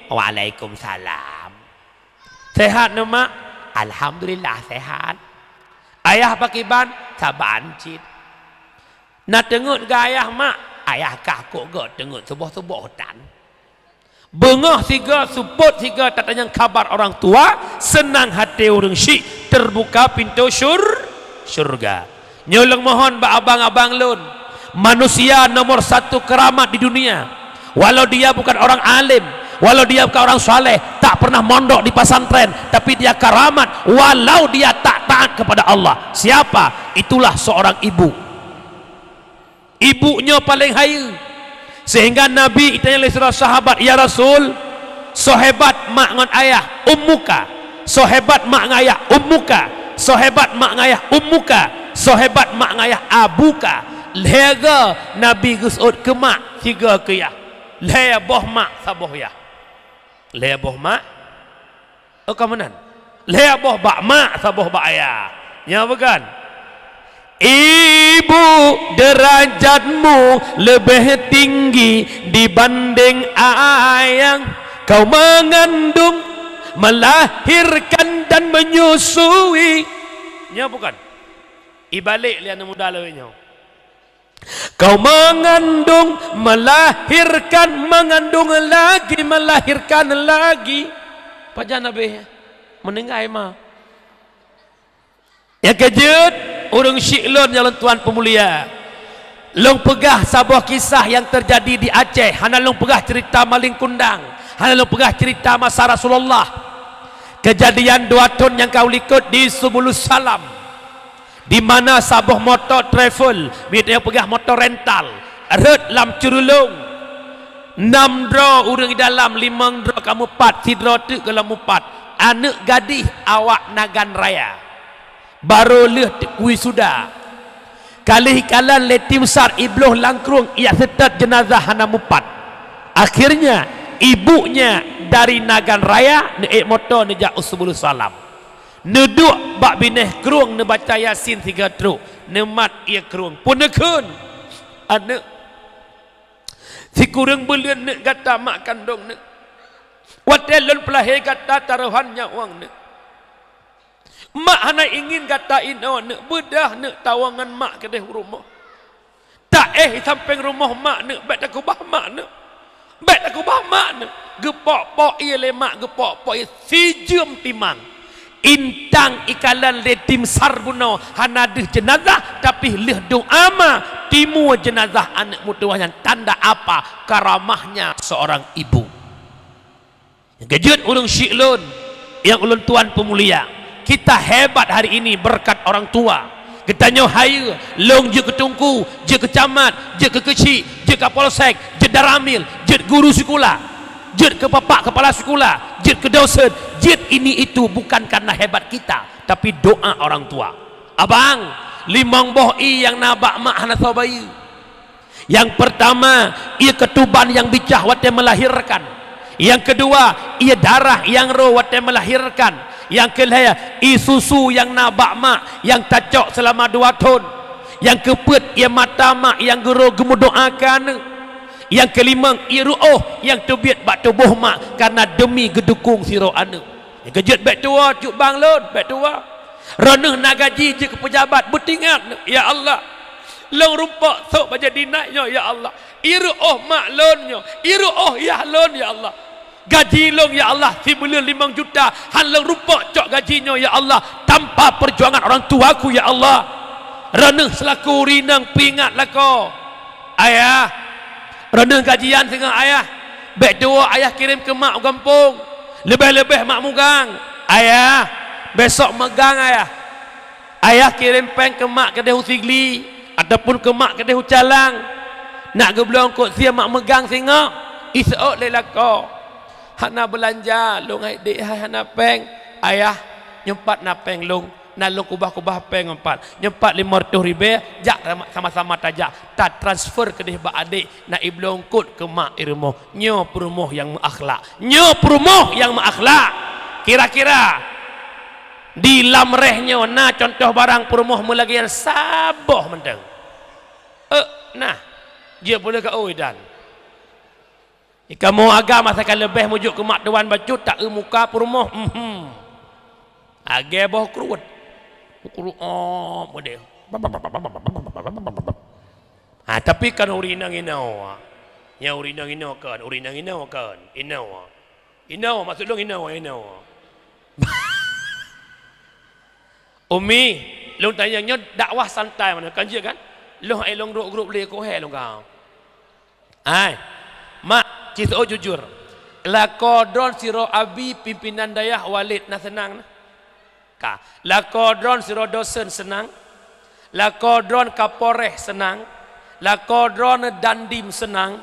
"Waalaikumsalam." "Sehat neuh, Mak?" "Alhamdulillah, sehat." "Ayah pakriban?" "Saban cit." "Na teungeut geuh ayah, Mak?" "Ayah kah kok geuh teungeut suboh-suboh tan." Beungoh sigoe, seupôt sigoe tatanyong kabar orang tua, seunang até ureuëng syiek, teubuka pintoe syur-, syeuruga. Nyoe lôn mohon bak abang-abang lôn, manusia nomor satu keramat di dunia. Walau dia bukan orang alim, walau dia bukan orang saleh, tak pernah mondok di pesantren, tapi dia keramat walau dia tak taat kepada Allah. Siapa? Itulah seorang ibu. Ibu nyoe paleng hayeue. Sehingga Nabi itanya lé sidroe sahabat, "Ya Rasul, soe hebat mak ngon ayah?" "Ummuka." "Soe hebat mak ngon ayah?" "Ummuka." "Soe hebat mak ngon ayah?" "Ummuka." "Soe hebat mak ngon ayah?" "Abuka." Lhée goe Nabi geuseuôt keu mak, sigoe keu yah. Lhée boh mak, saboh yah. Lhée boh mak, oh, ka meunan. Lhée boh bak mak, saboh bak ayah. Nyan bukan? "Ibu, derajatmu lebih tinggi dibanding ayah. Kau mengandung, melahirkan dan menyusui." Nyan bukan? Ibalek lé aneuk muda lawét nyoe. "Kau mengandung, melahirkan, mengandung lagi, melahirkan lagi." Pajan habéh? Meuninggai ma. Nyang keujeuet, ureuëng syiek lôn nyang lôn tuan peumulia, lôn peugah saboh kisah nyang teujadi di Aceh. Hana lôn peugah ceurita maleng kundang, hana lôn peugah ceurita masa Rasulullah. Keujadian dua thon nyang ka u likot di Subulus Salam. Di mana saboh moto travel, mita nyang peugah moto rental, rhot lam Ceurulông. Nam droe ureuëng di dalam, limong droe ka mupat, sidroe teuk gohlom mupat. Aneuk gadih awak Nagan Raya. Barô lheueh teuk wisuda. Ka lheueh ikalon lé tim sar, ibloh lam krueng, ijak seutôt jeunazah hana mupat. Akhirnya, ibunya dari Nagan Raya neuék moto neujak u Subulus Salam. Neuduek bak binéh krueng, neubaca Yasin sigoe trok, neumat ié krueng. Peuneukheun, "Aneuk, sikureueng buleuen neuk gata mak kandong neuk. Watée lôn peulahé gata tarohan nyawöng neuk. Mak hana ingin gata inoe neuk beudah neuk tawong ngon mak keudeh u rumoh. Taéh i sampéng rumoh mak neuk, bék takubah mak neuk. Bék takubah mak neuk. Geupok-pok ie lé mak, geupok-pok ie sijeuem timang. Intang ikalon lé tim sar bunoe hana deuh jeunazah, tapi lheueh doa ma timu jeunazah aneuk meutuwah nyan. Tanda apa? Karamahnya seorang ibu. Nyang keujeuet ureuëng syiek lôn, nyang ulôn tuan peumulia, kita hebat hari ini berkat orang tua. Geutanyoe hayeue, lôn jeuet keu teungku, jeuet keu camat, jeuet keu keuchik, jeuet kapolsek, jeuet danramil, jeuet guru sikula, jeuet keu bapak kepala sikula, jeuet keu dosen, jeuet ini itu bukan karena hebat kita, tapi doa orang tua. Abang, limong boh ié nyang na bak mak hana soe bayeue. Nyang peurtama, ié keutuban nyang bicah watée meulahirkan. Nyang keudua, ié darah nyang rô watée meulahirkan. Nyang keulhée, ié susu nyang na bak mak nyang tacok seulama dua thon. Nyang keupeuet, ié mata mak nyang geurô geumeudoá keu aneuk. Nyang keulimong, ié ruoh nyang teubiet bak tuboh mak kareuna deumi geudukong sidroe aneuk. Nyang keujeuet bék tuwoe, cut bang lôn, bék tuwoe. Droeneueh na gaji jeuet keu peujabat, beutingat, "Ya Allah, lôn rumpok sôk bajée dinak nyoe, ya Allah. Ié ruoh mak lôn nyoe, ié ruoh yah lôn, ya Allah. Gaji lôn, ya Allah, sibuleuen limong juta, han lôn rumpok cok gaji nyoe, ya Allah, tanpa peujuangan orang tuaku, ya Allah." Droeneueh seulaku ureuëng inong peuingat lakoe. Ayah, droeneueh gajian singoh ayah. Bék tuwoe ayah kirém keu mak u gampông. Leubeh-leubeh mak mugang. Ayah, besok meugang ayah. Ayah kirém péng keu mak keudeh u Sigli ataupun keu mak keudeh u Calang. Nak geubloe eungkôt sie mak meugang singoh, iseuôt lé lakoe. Hana beulanja, lôn hai dék hai hana péng. Ayah, nyoe pat na péng lôn. Na lôn kubah-kubah péng ngon pat. Nyoe pat limong reutôh ribée, jak sama-sama tajak. Tatransfer keudeh bak adék, na ibloe eungkôt keu mak i rumoh. Nyoe peurumoh nyang meuakhlak. Nyoe peurumoh nyang meuakhlak. Kira-kira di lam réh nyoe na cuntoh barang peurumoh meulagée nyan saboh mantong? Eh, nah. Jeuet peue lé ka oi dan. Di kamoe agam asai ka leubeh meujok keu mak tuan bacut, ta-eu muka peurumoh, mhm. Agée boh kruet. Kruet, oh, model. Ha, tapi kan ureuëng inong inoe. Nya ureuëng inong inoe kan, ureuëng inong inoe kan, inoe. Inoe, maksud lôn inoe, inoe. Umi, lôn tanyong nyoe dakwah santai mana, kan jeuet kan? Lôn ai lôn grup-grup lé kohe lôn kau. Hai, mak, ci seuôt jujur. Lakoe droen sidroe abi pimpinan dayah walét na seunang na? Ka. Lakoe droen sidroe dosen seunang? Lakoe droen kapolres seunang? Lakoe droen dandim seunang?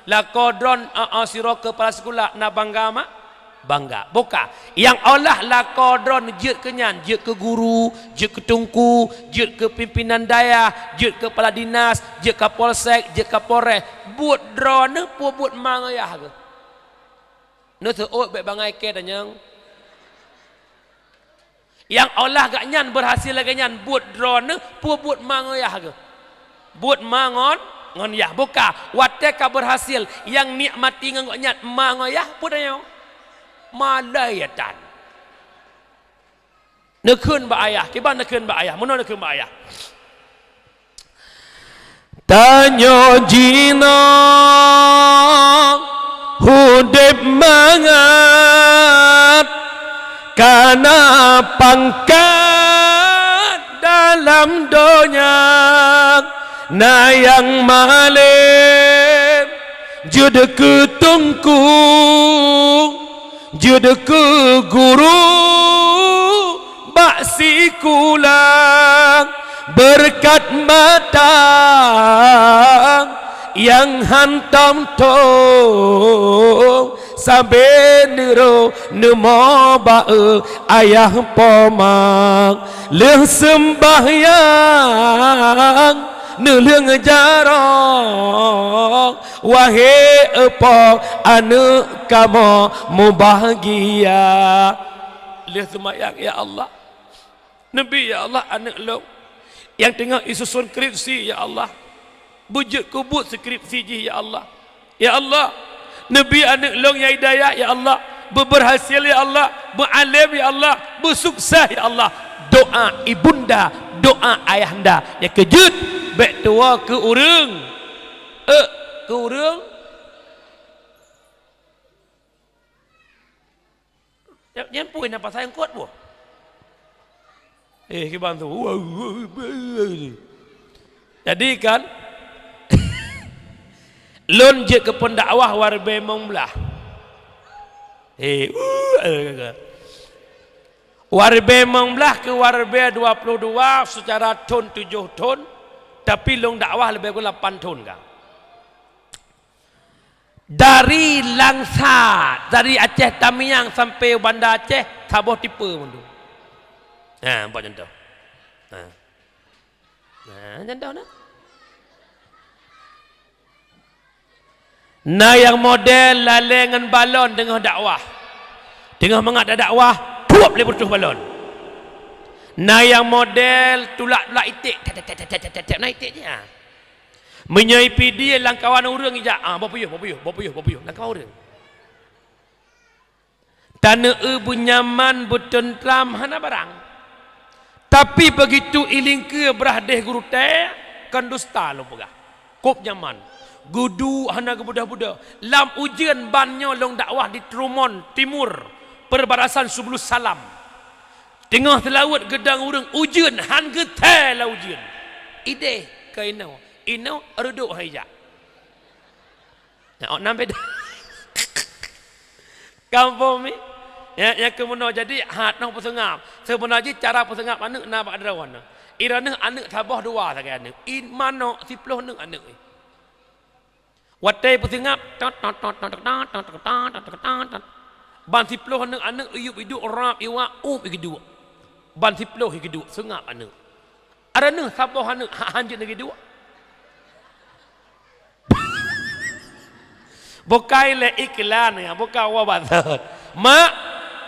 Lakoe droen, a, a, sidroe keupala sikula na bangga mak? Bangga. Boka. Nyang olah lakoe droen jeuet keu nyan, jeuet keu guru, jeuet keu teungku, jeuet keu pimpinan dayah, jeuet keu kepala dinas, jeuet kapolsek, jeuet kapolres. Buet droeneueh peue buet ma ngon yah geuh? Neuseuôt bék bangai kée tanyong. Nyang olah gobnyan beurhasil lagée nyan buet droeneueh peue buet ma ngon yah geuh? Buet ma ngon, ngon yah. Boka, watée ka beurhasil, nyang nikmati ngon gobnyan ma ngon yah, peue tanyoe? Malaitan. Neukheun bak ayah, kiban neukheun bak ayah, meunoe neukheun bak ayah. Tanyoe jinoe udeb mangat, kana pangkat dalam donya, na nyang malém jeuet keu teungku, jeuet keu guru bak sikula, beureukat mata nyang hantom thong, sabe neuro neumo ba-e ayah poma. Lheueh seumbahyang neulheueng jaroe, wahé eupo aneuëk kamoe mubahgia. Lheueh seumayang, ya Allah, neubi, ya Allah, aneuëk lôn nyang teungoh isuson skripsi, ya Allah, beujeuet keu buet skripsi jih, ya Allah. Ya Allah, neubi aneuëk lôn nyang hidayah, ya Allah, beubeurhasil, ya Allah, beualém, ya Allah, beusukses, ya Allah. Doa ibunda, doa ayahanda. Nyang keujeuet, bèk tuwoe keu ureueng. Eh, keu ureueng. Nyan pun na pasai eungkot boh. Eh, kiban tu. Jadi kan, lôn jeuet keu pendakwah waribèe limong blah. Eh, uh, eh, eh, eh. Waribèe limong blah keu waribèe dua puluh dua, seucara thon tujoh thon, tapi lôn dakwah leubeh kurang lapan thon ka. Dari Langsa, dari Aceh Tamiang sampai Banda Aceh, saboh tipe mandum. Ha, buet contoh. Ha. Ha, contoh na. Na nyang model lalé ngon balon teungoh dakwah. Teungoh mangat dakwah, puop lé beureutôh balon. Na nyang model tulak-tulak iték, tek, tek, tek, na iték jih, ha. Meunyoe ipidie lam kawan ureueng ijak, ah, boh puyôh, boh puyôh, boh puyôh, boh puyôh, lam kawan ureueng. Taneuk eu beunyaman, beuteuntram, hana barang. Tapi begitu ilingkeue brah déh gurutée, kon dusta lôn peugah. Kôb nyaman. Geuduek hana geubeudôh-beudôh. Lam ujeuen ban nyoe lôn dakwah di Trumon Timur, perbatasan Subulus Salam. Teungoh seulaweuet geudong ureueng ujeuen, han geuthée lam ujeuen. Idéh keu inoe, inoe reudôk hai jak. Nyan ôk nam beda. Kampung mi. Ya, nyang keu meunoe jadi hat noh peuseungab. Seubeuna jih cara peuseungab aneuk na bak droeneuh. Droeneuh aneuk saboh dua sagai aneuk. I manok siploh aneuk aneuk. Watée peuseungab, tot, tot, tot. Ban siploh aneuk-aneuk iyup iduek rab iwak, uep iduek. Ban siploh iduek, seungab aneuk. Ada neuh saboh aneuk, ha, hanjeuet neuduek. Bukai lé iklan ya, bukan wa batat. Mak,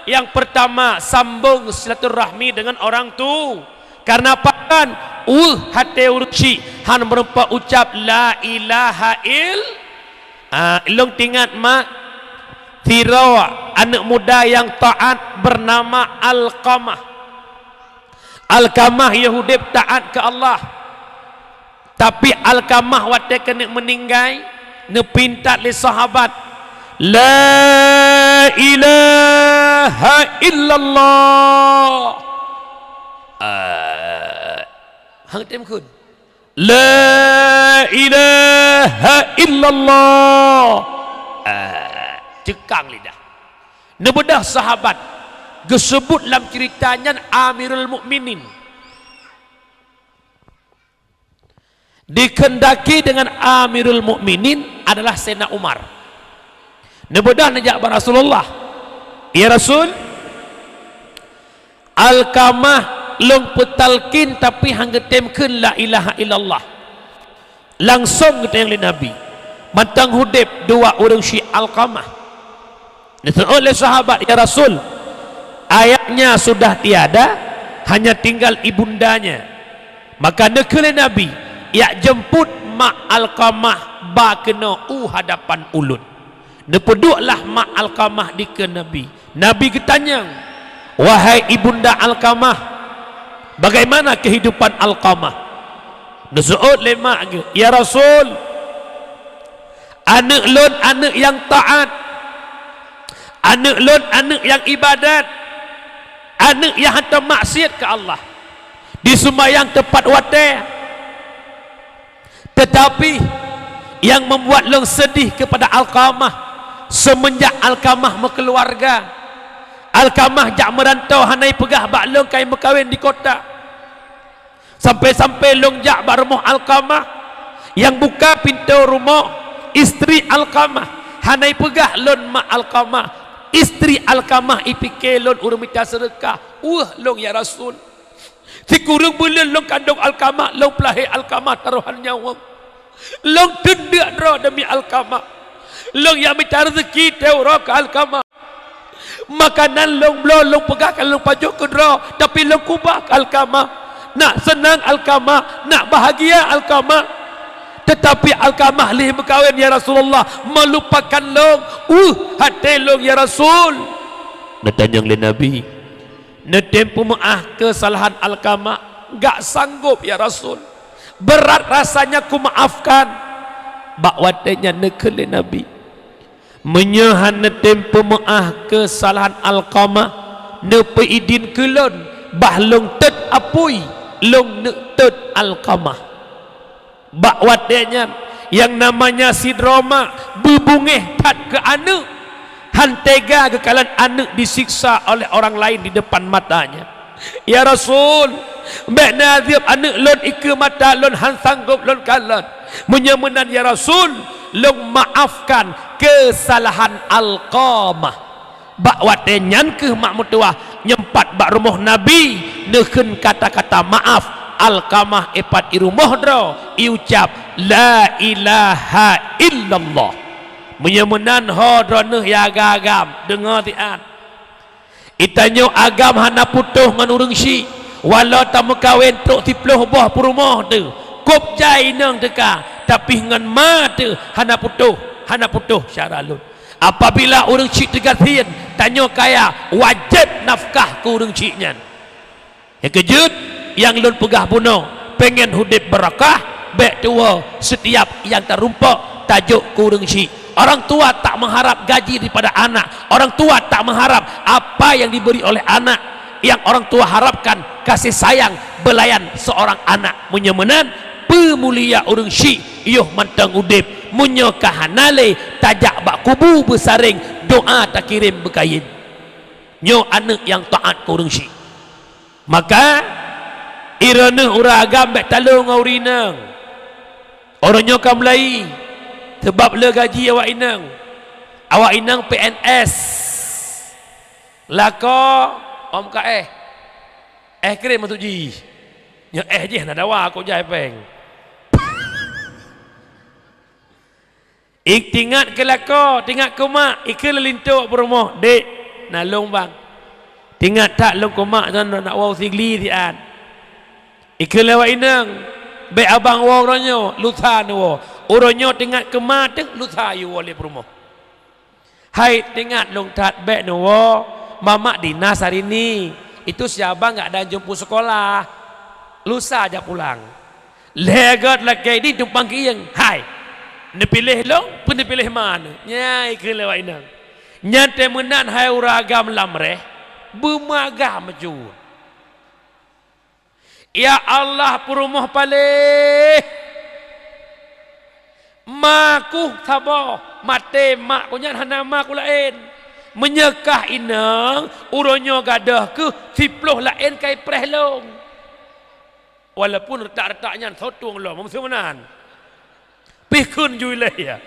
yang pertama, sambung silaturahmi dengan orang tu. Karena pakan, uh, hate ureueng syik, han meureumpok ucap la ilaha ill-, ah, lôn teuingat, Mak, sidroe aneuk muda nyang taat bernama Alqamah. Alqamah yôh udeb taat keu Allah. Tapi Alqamah watée keuneuk meuninggai, neupintat lé sahabat, "La ilaha illallah." Ah, hang tem kheun. "La ilaha illallah." Ah, ceukang lidah. Neubeudôh sahabat, geuseubut lam ceurita nyan Amirul Mukminin. Dikehendaki dengan Amirul Mukminin adalah Saidina Umar. Neubeudôh neujak bak Rasulullah, "Ya Rasul, Alqamah lôn peutalkin tapi han geutem kheun la ilaha illallah." Langsong geutanyong lé Nabi, mantong udeb dua ureueng syik Alqamah. Neuseuôt lé sahabat, "Ya Rasul, ayahnya sudah tiada, hanya tinggal ibundanya." Maka neukheun lé Nabi, "Jak jemput mak Alqamah ba keunoe u hadapan ulôn." Neupeudueklah mak Alqamah dikeue Nabi. Nabi geutanyong, "Wahai ibunda Alqamah, bagaimana kehidupan Alqamah?" Neuseuôt lé mak geuh, "Ya Rasul, aneuk lôn aneuk nyang taat, aneuk lôn aneuk nyang ibadat, aneuk nyang hantom maksiat keu Allah, diseumayang teupat watée." Tetapi, yang membuat lôn sedih kepada Alqamah, semenjak Alqamah meukeuluwarga, Alqamah jak meurantau hana ipeugah bak lôn ka imeukawen di kota. Sampai-sampai lôn jak bak rumoh Alqamah, nyang buka pintoe rumoh, istri Alqamah, hana ipeugah lôn mak Alqamah. Istri Alqamah ipike lôn ureueng mita seudeukah. Weueh lôn, ya Rasul. Sikureueng buleuen lôn kandong Alqamah, lôn peulahé Alqamah tarohan nyawöng. Lôn teundeuk droe demi Alqamah. Lôn jak mita reuzeuki teuh uroe keu Alqamah. Makanan lôn bloe, lôn peugah ka lôn pajoh keu droe, tapi lôn keubah keu Alqamah. Nak seunang Alqamah, nak bahagia Alqamah. Tetapi Alqamah lheueh meukawen, ya Rasulullah, meulupakan lôn. Uh, até lôn, ya Rasul. Neutanyong lé Nabi, Neutem peumeu'ah keusalahan Alqamah, "Gak sanggob, ya Rasul. Beurat rasanya kumaafkan." Bak watée nyan neukheun lé Nabi, "Meunyoe hana neutem peumeu'ah keusalahan Alqamah, neupeuidin keu lôn, bah lôn tôt apui, lôn neuk tôt Alqamah." Bak watée nyan, nyang namanya sidroe mak beubungéh that keu aneuëk, han tega geukalon aneuëk disiksa oleh orang lain di depan matanya. "Ya Rasul, bék neuazeub aneuëk lôn ikeue mata lôn han sanggob lôn kalon. Meunyoe meunan, ya Rasul, lôn maafkan keusalahan Alqamah." Bak watée nyan kheueh mak meutuwah nyang pat bak rumoh Nabi neukheun kata-kata maaf. Alqamah ipat i rumoh droe, iucap, "La ilaha illallah." Meunyoe meunan ho droeneueh ya agam-agam, deungoe siat. Itanyoe agam hana putôh ngon ureuëng syik, walau tameukawen trok siploh boh peurumoh teuh, kôb jai inong teuka, tapi ngon ma teuh hana putôh, hana putôh syara lôn. Apabila ureuëng syik teugasien, tanyoe kaya, wajéb nafkah keu ureuëng syik nyan. Nyang keujeuet, nyang lôn peugah bunoe, pengen udeb beurakah, bék tuwoe setiap nyang tarumpok tajok keu ureuëng syik. Orang tua tak mengharap gaji daripada anak. Orang tua tak mengharap apa yang diberi oleh anak. Yang orang tua harapkan kasih sayang belayan seorang anak. Meunyoe meunan, peumulia ureuëng syik yoh mantong udeb. Meunyoe ka hana lé, tajak bak kubu beusareng, doa takirém beukayém. Nyoe aneuëk nyang taát keu ureuëng syik. Maka, droeneueh ureuëng agam bék talo ngon ureuëng inong. Uroe nyoe ka mulai, sabab le gaji awak inong. Awak inong P N S. Lakoe, om ka éh. Éh krim maksud jih. Nyoe éh jih na dawa kok jai péng. Ik, tingat keu lakoe, tingat keu mak, ikheun lé linto peurumoh, "Dek, na lôn bang. Tingat that lôn keu mak nyan nak woe sigli siat." Ikheun lé awak inong, "Bék abang woe uroe nyoe, lusa neuwoe." Uroe nyoe tingat keu ma teuh, lusa yue woe lé peurumoh. "Hai, tingat lôn that bék neuwoe, mamak dinas hari ni. Itu si abang gak dan jumpu sekolah. Lusa jak pulang." Lhée gét lakée di tumpang keuieng, "Hai, neupiléh lôn, peue neupiléh ma neuh?" Nyan ikheun lé awak inong. Nyan teuh meunan hai ureuëng agam lam réh, beumagam meucue. Ya Allah, peurumoh paléh! Ma kuh saboh, maté mak kuh nyan hana ma kuh laén. Meunyoe kah inong, uroe nyoe gadôh keuh siploh laén ka ipreh lôn. Walaupun reutak-reutak nyan sotong lom, meuseu meunan. Pih kheun ju ilée ya.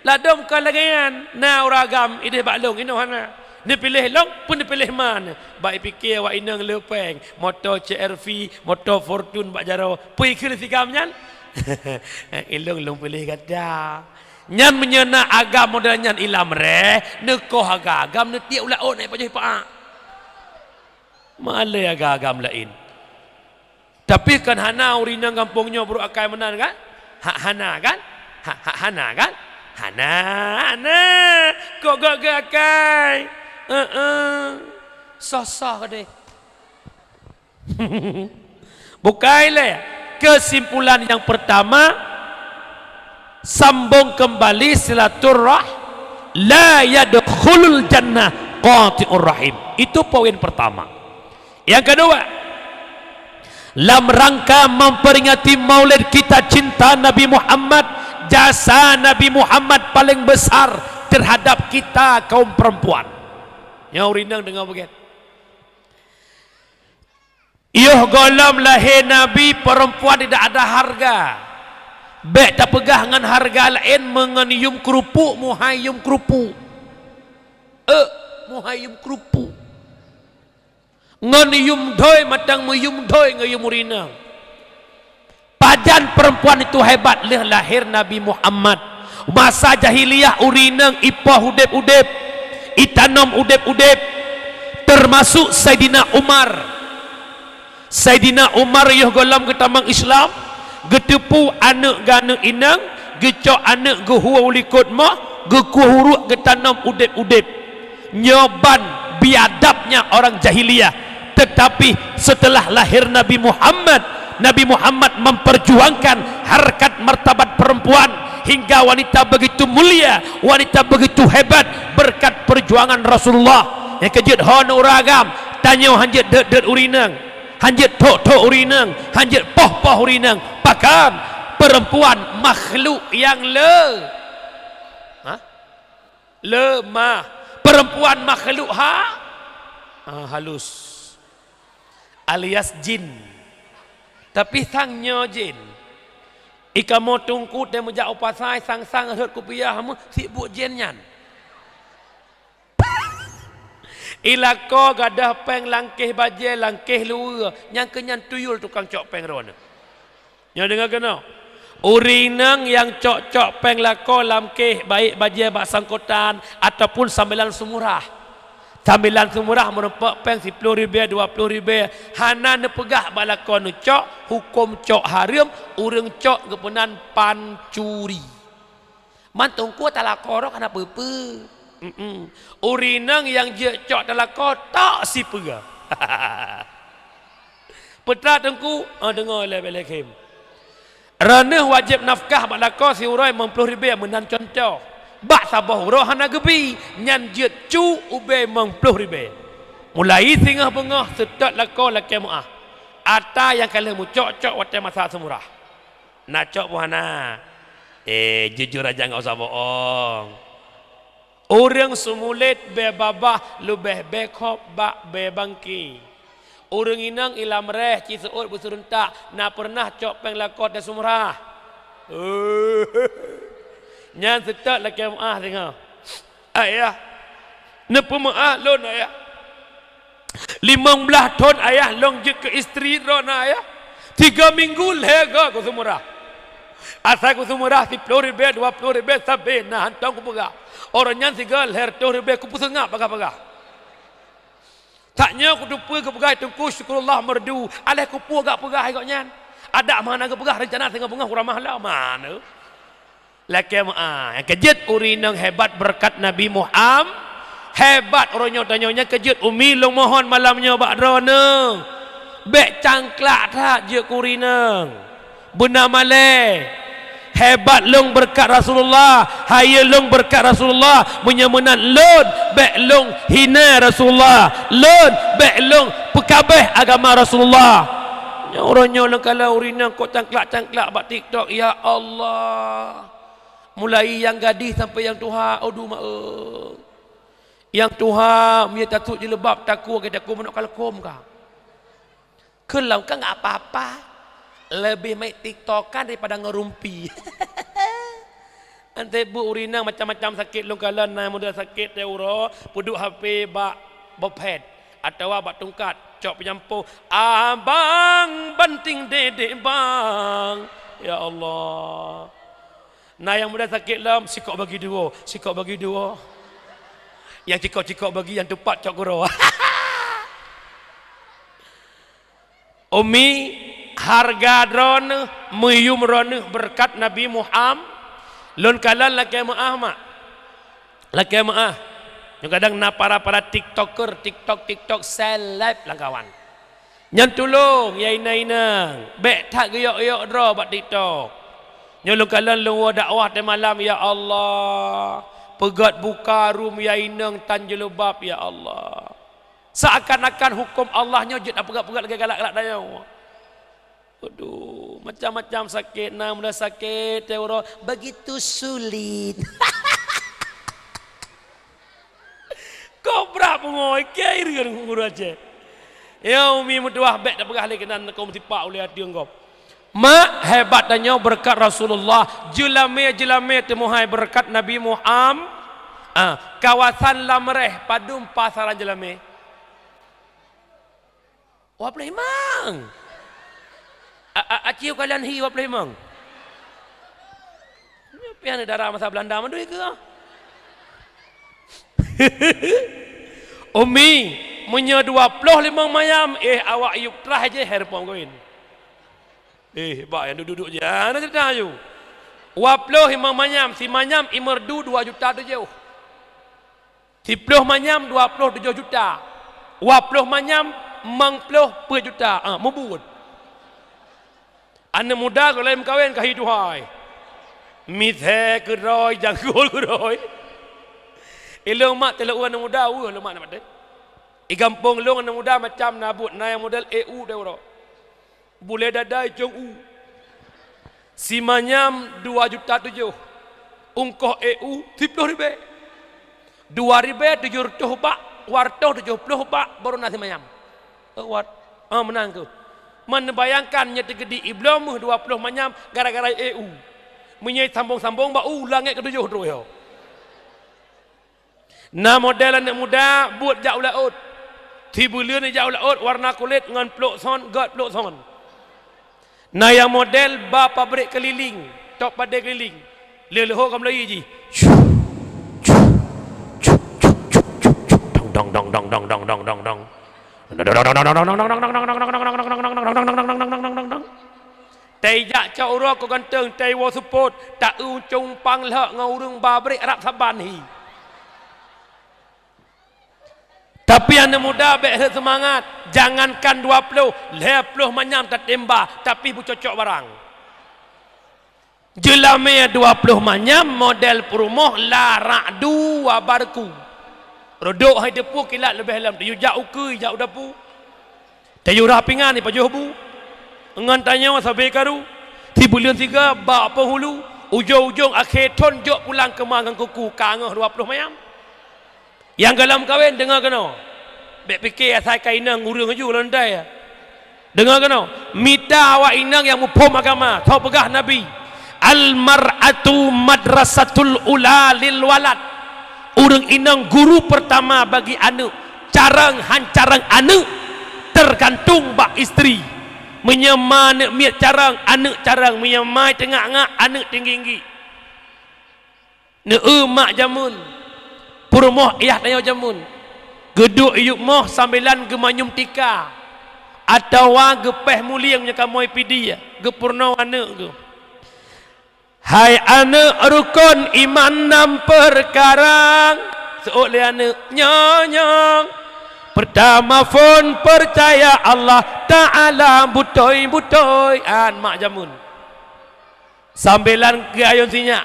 Ladôm ka lagée nyan, na ureuëng agam ideh bak lôn, inoe hana. Neupiléh lôn, peue neupiléh ma neuh? Bak ipike awak inong le péng, moto C R V, moto Fortune bak jaroe. Peue ikheun lé si agam nyan? Ilôn lôn piléh gata. Nyan meunyoe na agam model nyan ilam réh, neukoh agam-agam neutiek u laôt nyan pajoh ipak. Malée agam-agam laén. Tapi kan hana ureuëng inong gampông nyoe brok akai meunan kan? Hak hana kan? Hak, hak hana kan? Hana, hana. Kok gok geuakai? Heeh. Soh-soh deh. Bukai lé. Kesimpulan yang pertama, sambung kembali silaturrah, la yadkhulul jannah qati'ur rahim. Itu poin pertama. Yang kedua, lam rangka memperingati Maulid kita cinta Nabi Muhammad, jasa Nabi Muhammad paling besar terhadap kita kaum perempuan. Nyoe ureuëng inong deungoe beugét. Yoh gohlom lahé Nabi, perempuan tidak ada harga. Bék tapeugah ngon harga laén meungon yum keurupuk, muhai yum keurupuk. Eh, muhai yum keurupuk. Ngon yum doi mantong meuyum doi ngon yum ureuëng inong. Pajan perempuan itu hebat lheueh lahé Nabi Muhammad. Masa jahiliyah ureuëng inong ipoh udeb-udeb, itanom udeb-udeb, termasuk Saidina Umar. Saidina Umar yoh gohlom geutamong Islam, geuteupeue aneuëk geuh aneuëk inong, geucok aneuëk geuhue u likot moh, geukueh uruek geutanom udeb-udeb. Nyoe ban biadabnya orang jahiliyah, Tetapi setelah lahir Nabi Muhammad, Nabi Muhammad memperjuangkan harkat martabat perempuan hingga wanita begitu mulia, wanita begitu hebat berkat perjuangan Rasulullah. Nyang keujeuet hon ureueng agam, tanyoe hanjeuet deuet-deuet ureueng inong, hanjeuet thok-thok ureueng inong, hanjeuet poh-poh ureueng inong. Pakon? Perempuan makhluk nyang le-, ha? Lemah. Perempuan makhluk ha? Ha, halus. Alias jin. Tapi sang nyoe jin. Ikamoe teungku teumeujak u pasai, sang-sang rhot kupiah meuh sibuk jén nyan. Ilako gadoh péng langkéh bajée, langkéh luweue, nyang keu nyan tuyul tukang cok péng droeneuh. Nyoe deungoe keunoe. Ureueng inong nyang cok-cok péng lakoe lam kéh, baik bajée bak sangkotan ataupun sambilan seumurah. Sambilan seumurah meurumpok péng siploh ribée, dua ploh ribée, hana neupeugah bak lakoe neucok, huköm cok hareuem, ureueng cok geupeunan pancuri. Man teungku talakoe roh kana peue-peue. Mm-mm. Ureueng inong nyang jeuet cok talakoe tok sipeue. Peue teungku? Ah, deungoe lé Bethlehem. Droeneuh wajéb nafkah bak lakoe siuroe limong ploh ribée meunan contoh. Bak saboh uroe hana geubi, nyan jeuet cu ubée limong ploh ribée. Mulai singoh beungoh seutôt lakoe lakée meuáh. Ata nyang ka lheueh meucok-cok watée masa seumurah. Na cok peue hana? Eh, jujur aja, nggak usah bohong. Ureueng seumulét bée babah leubeh bée khôb bak bée bangke. Ureueng inong ilam réh ci seuôt beuseureuentak na peureunah cok péng lakoe teuh seumurah. Nyan seutôt lakée meuáh singoh. Ayah, neupeumeuáh lôn, Ayah. Limong blaih thon, Ayah, lôn jeuet keu istri droeneuh, Ayah. Tiga minggu lhée goe kuseumurah. Asai kuseumurah siploh ribée, dua ploh ribée, sabe na hantom kupeugah. Uroe nyan sigoe lhée reutôh ribée kupeuseungab bagah-bagah. Tanyoe kuteupeue geupeugah teungku syukurullah merdu, aléh kupeue gak peugah gobnyan. Adak meuhana geupeugah, reuncana singoh beungoh kuramah lom, hana. Lakée meuáh, nyang keujeuet ureueng inong hebat beureukat Nabi Muham-, hebat uroe nyoe tanyoe nyang keujeuet umi lôn mohon malam nyoe bak droeneuh. Bék cangklak that jeuet keu ureueng inong. Beuna malée. Hebat lôn beureukat Rasulullah, hayeue lôn beureukat Rasulullah, meunyoe meunan lôn bék lôn hina Rasulullah, lôn bék lôn peukabeh agama Rasulullah. Nyoe uroe nyoe lôn kalon ureueng inong kok cangklak-cangklak bak TikTok, ya Allah. Mulai nyang gadih sampai nyang tuha, aduh mak, eh. Nyang tuha, meunyoe tasôk jilbab, takue, takue manok kalkom ka. Keu lôn ka nggak apa-apa. Leubeh meu'en TikTok-an daripada ngon rumpi. Anté bu ureueng inong macam-macam sakét lôn kalon, na muda sakét teuh uroe, peuduek H P bak bopet atawa bak tungkat, cok peunyampôh, "Abang banting dedek, Bang." Ya Allah. Na nyang muda sakét lom, sikok bagi dua, sikok bagi dua. Nyang cikok-cikok bagi, nyang tupat cok guro. Umi, hareuga droeneuh, meuyum droeneuh beureukat Nabi Muham-, lôn kalon lakée meuáh, mak. Lakée meuáh. Nyoe kadang na para-para TikToker, TikTok, TikTok, seleb lam kawan. Nyan tulông, ya inong-inong, bék that geuyok-yok droe bak TikTok. Nyoe lôn kalon lôn woe dakwah teuh malam, ya Allah. Peugét buka rum ya inong tan jilbab, ya Allah. Seakan-akan huköm Allah nyoe jeuet tapeugét-peugét lagée galak-galak tanyoe. Aduh, macam-macam sakét, na mula sakét teuh uroe, begitu sulit. Kok brat pungo, iké ireuen guru Aceh. Ya umi meutuah bék tapeugah lé keunan keu meusipak ulée ateueng gob. Mak, hebat tanyoe beureukat Rasulullah, jeulamé-jeulamé teumuhai beureukat Nabi Muham-, ah, kawasan Lamreh padum pasaran jeulamé. Dua ploh limong. A, a, aci ukalan hi dua ploh limong. Nyoe pian dara masa Belanda mandum keu. Umi, meunyoe dua ploh limong manyam, eh, awak yub trah je handphone koin. Eh, bak nyang duek-duek je, hana cerita aju. Dua ploh limong manyam, si manyam imeurdu dua juta tujoh. Siploh manyam dua ploh tujoh juta. Dua ploh manyam limong ploh peuet juta, ah, mubuet. Aneuk muda gohlom meukawen ka hi tuha. Misé keudroe, janggol keudroe. Ilôn mak teuleu aneuk muda, weueh lôn mak na maté. I gampông lôn aneuk muda macam na buet, na nyang model E U deh uroe. Bulée dada icong u. Simanyam dua juta tujoh. Ungkoh E U siploh ribée. Dua ribée tujoh reutôh bak, dua reutôh tujoh ploh bak, baru na simanyam. Eh, wat. Ah, meunan keuh. Man neubayangkan nyoe teugeudi i bloe méuh dua ploh manyam gara-gara E U. Meunyoe sambong-sambong bak u, langét keutujoh troh nyoe. Na model aneuk muda buet jak u laôt. Sibuleuen jak u laôt warna kulét ngon plôk son, gét plôk son. Na nyang model ba pabrék keulileng, top padé keulileng. Lheuh-lheuh ka meulayeue jih. Dong, dong, dong. Tei jak cok uroe keu ganteng, tei woe seupôt, ta-eu uncong pang lhok ngon ureuëng ba brék rab saban hi. Tapi aneuk muda bék rhot seumangat, jangankan dua ploh, lhée ploh manyam tatem ba, tapi beucocok barang. Jeulamé dua ploh manyam model peurumoh la ra'du wa barqu. Reudok hai teupeu kilat leubeh lom, tayue jak u keue, jak u dapu. Tayue rhah pingan ipajoh bu. Ngon tanyoe sabe karu, sibuleuen siga bak penghulu, ujong-ujong akhé thon jok pulang keuma ngon kuku ka ngeuh dua ploh manyam. Nyang gohlom kawen, deungoe keunoe. Bék pike asai ka inong ureuëng ju lontai. Deungoe keunoe, mita awak inong nyang muphom agama, soe peugah Nabi, "Al mar'atu madrasatul ula lil walad." Ureuëng inong guru pertama bagi aneuk. Carông han carông aneuk tergantung bak istri. Meunyoe ma aneuk miet carông, aneuk carông. Meunyoe ma teungak-ngak, aneuk teunggi-nggi. Neu-eu mak jameun, peurumoh yah tanyoe jameun, geuduek yup moh sambilan geumanyum tika, atawa geupéh mulieng nyoe kamoe pidi, geupeurunoe aneuk geuh. Hai aneuk, rukon iman nam peukara, seuôt lé aneuk nyoe, nyoe. Peurtama phon peucaya Allah Taala beutôi-beutôi, an mak jameun. Sambilan keu ayôn sinyak.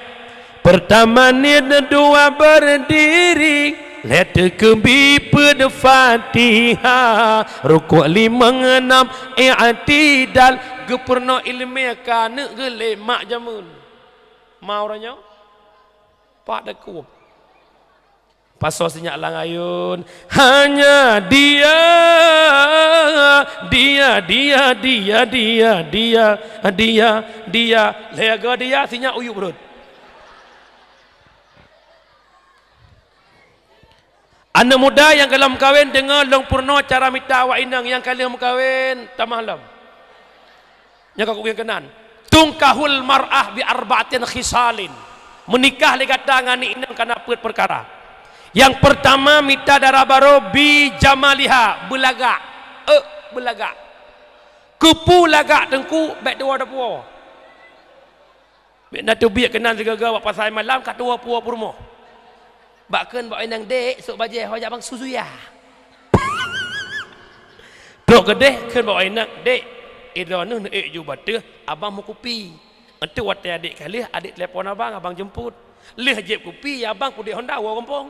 Peurtama niet, dua beurdiri, lhée teukeubi peuet Fatihah, rukuk limong, nam i'tidal, geupeurunoe iéleumé keu aneuk geuh lé mak jameun. Ma uroe nyoe? Pat takub. Pasoe sinyak lam ayôn, hanya dia, dia, dia. Lhée goe dia, sinyak uyueb rhot. Aneuk muda nyang gohlom kawen, deungoe lôn peurunoe cara mita awak inong nyang ka lheueh meukawen, tamah lom. Nyoe ka kupeugah keunan. Tunkahul mar'ah bi arba'atin khisalin. Meunikah lé gata ngon inong kana peuet peukara. Nyang peurtama mita dara barô bi jamaliha, beulagak. Eh, beulagak. Keupeue lagak teungku, bék tuwoe dapuwoe. Bék na teubiet keunan sigoe-goe bak pasai malam ka tuwoe puwoe peurumoh. Bak kheun bak inong, "Dek, sôk bajée ho jak bang susuya." Trok keudeh kheun bak inong, "Dek, idroeneuh neuék ju bateuh, abang meukupi. Enteuk watée adek ka lheueh, adek telepon abang, abang jemput. Lheueh jieb kupi, abang pudek honda woe gampông."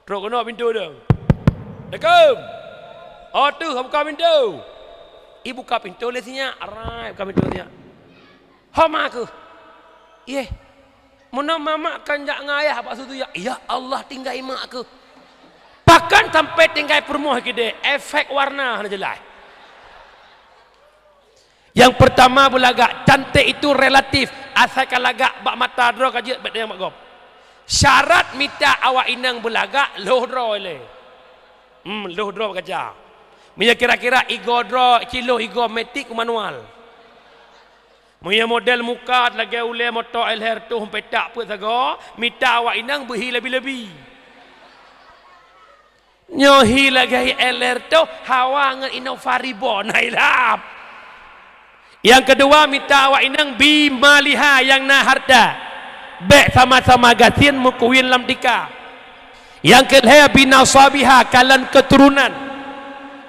Trok keunoe pintoe dong. "Assalamualaikum." "Oh, teuh, buka pintoe." Ibuka pintoe lé sinyak, arai buka pintoe sinyak. "Ho ma keuh?" "Yeh." "Meunoe mamak kan jak ngon ayah bak situ ya." "Ya Allah, tinggai mak keuh." Pakon sampai tinggai peurumoh keudeh, efek warna hana jeulaih. Nyang peurtama beulagak, cantik itu relatif, asai ka lagak bak mata droe ka jeuet bék tanyong bak gob. Syarat mita awak inong beulagak lhôh droe lé. Hmm, lhôh droe bak kaca. Meunyoe kira-kira igoe droe cilôh igoe metik u manual. Meunyoe model muka lagée ulée moto L R tuh petak peuet sagoe, mita awak inong beuhi lebi-lebi. Nyoe hi lagée L R tuh hawa ngon Innova Reborn, hai lap. Nyang keudua, mita awak inong bi maliha nyang na hareuta. Bék sama-sama gasien meukeuwien lam tika. Nyang keulhée, bi nasabiha, kalon keuturonan.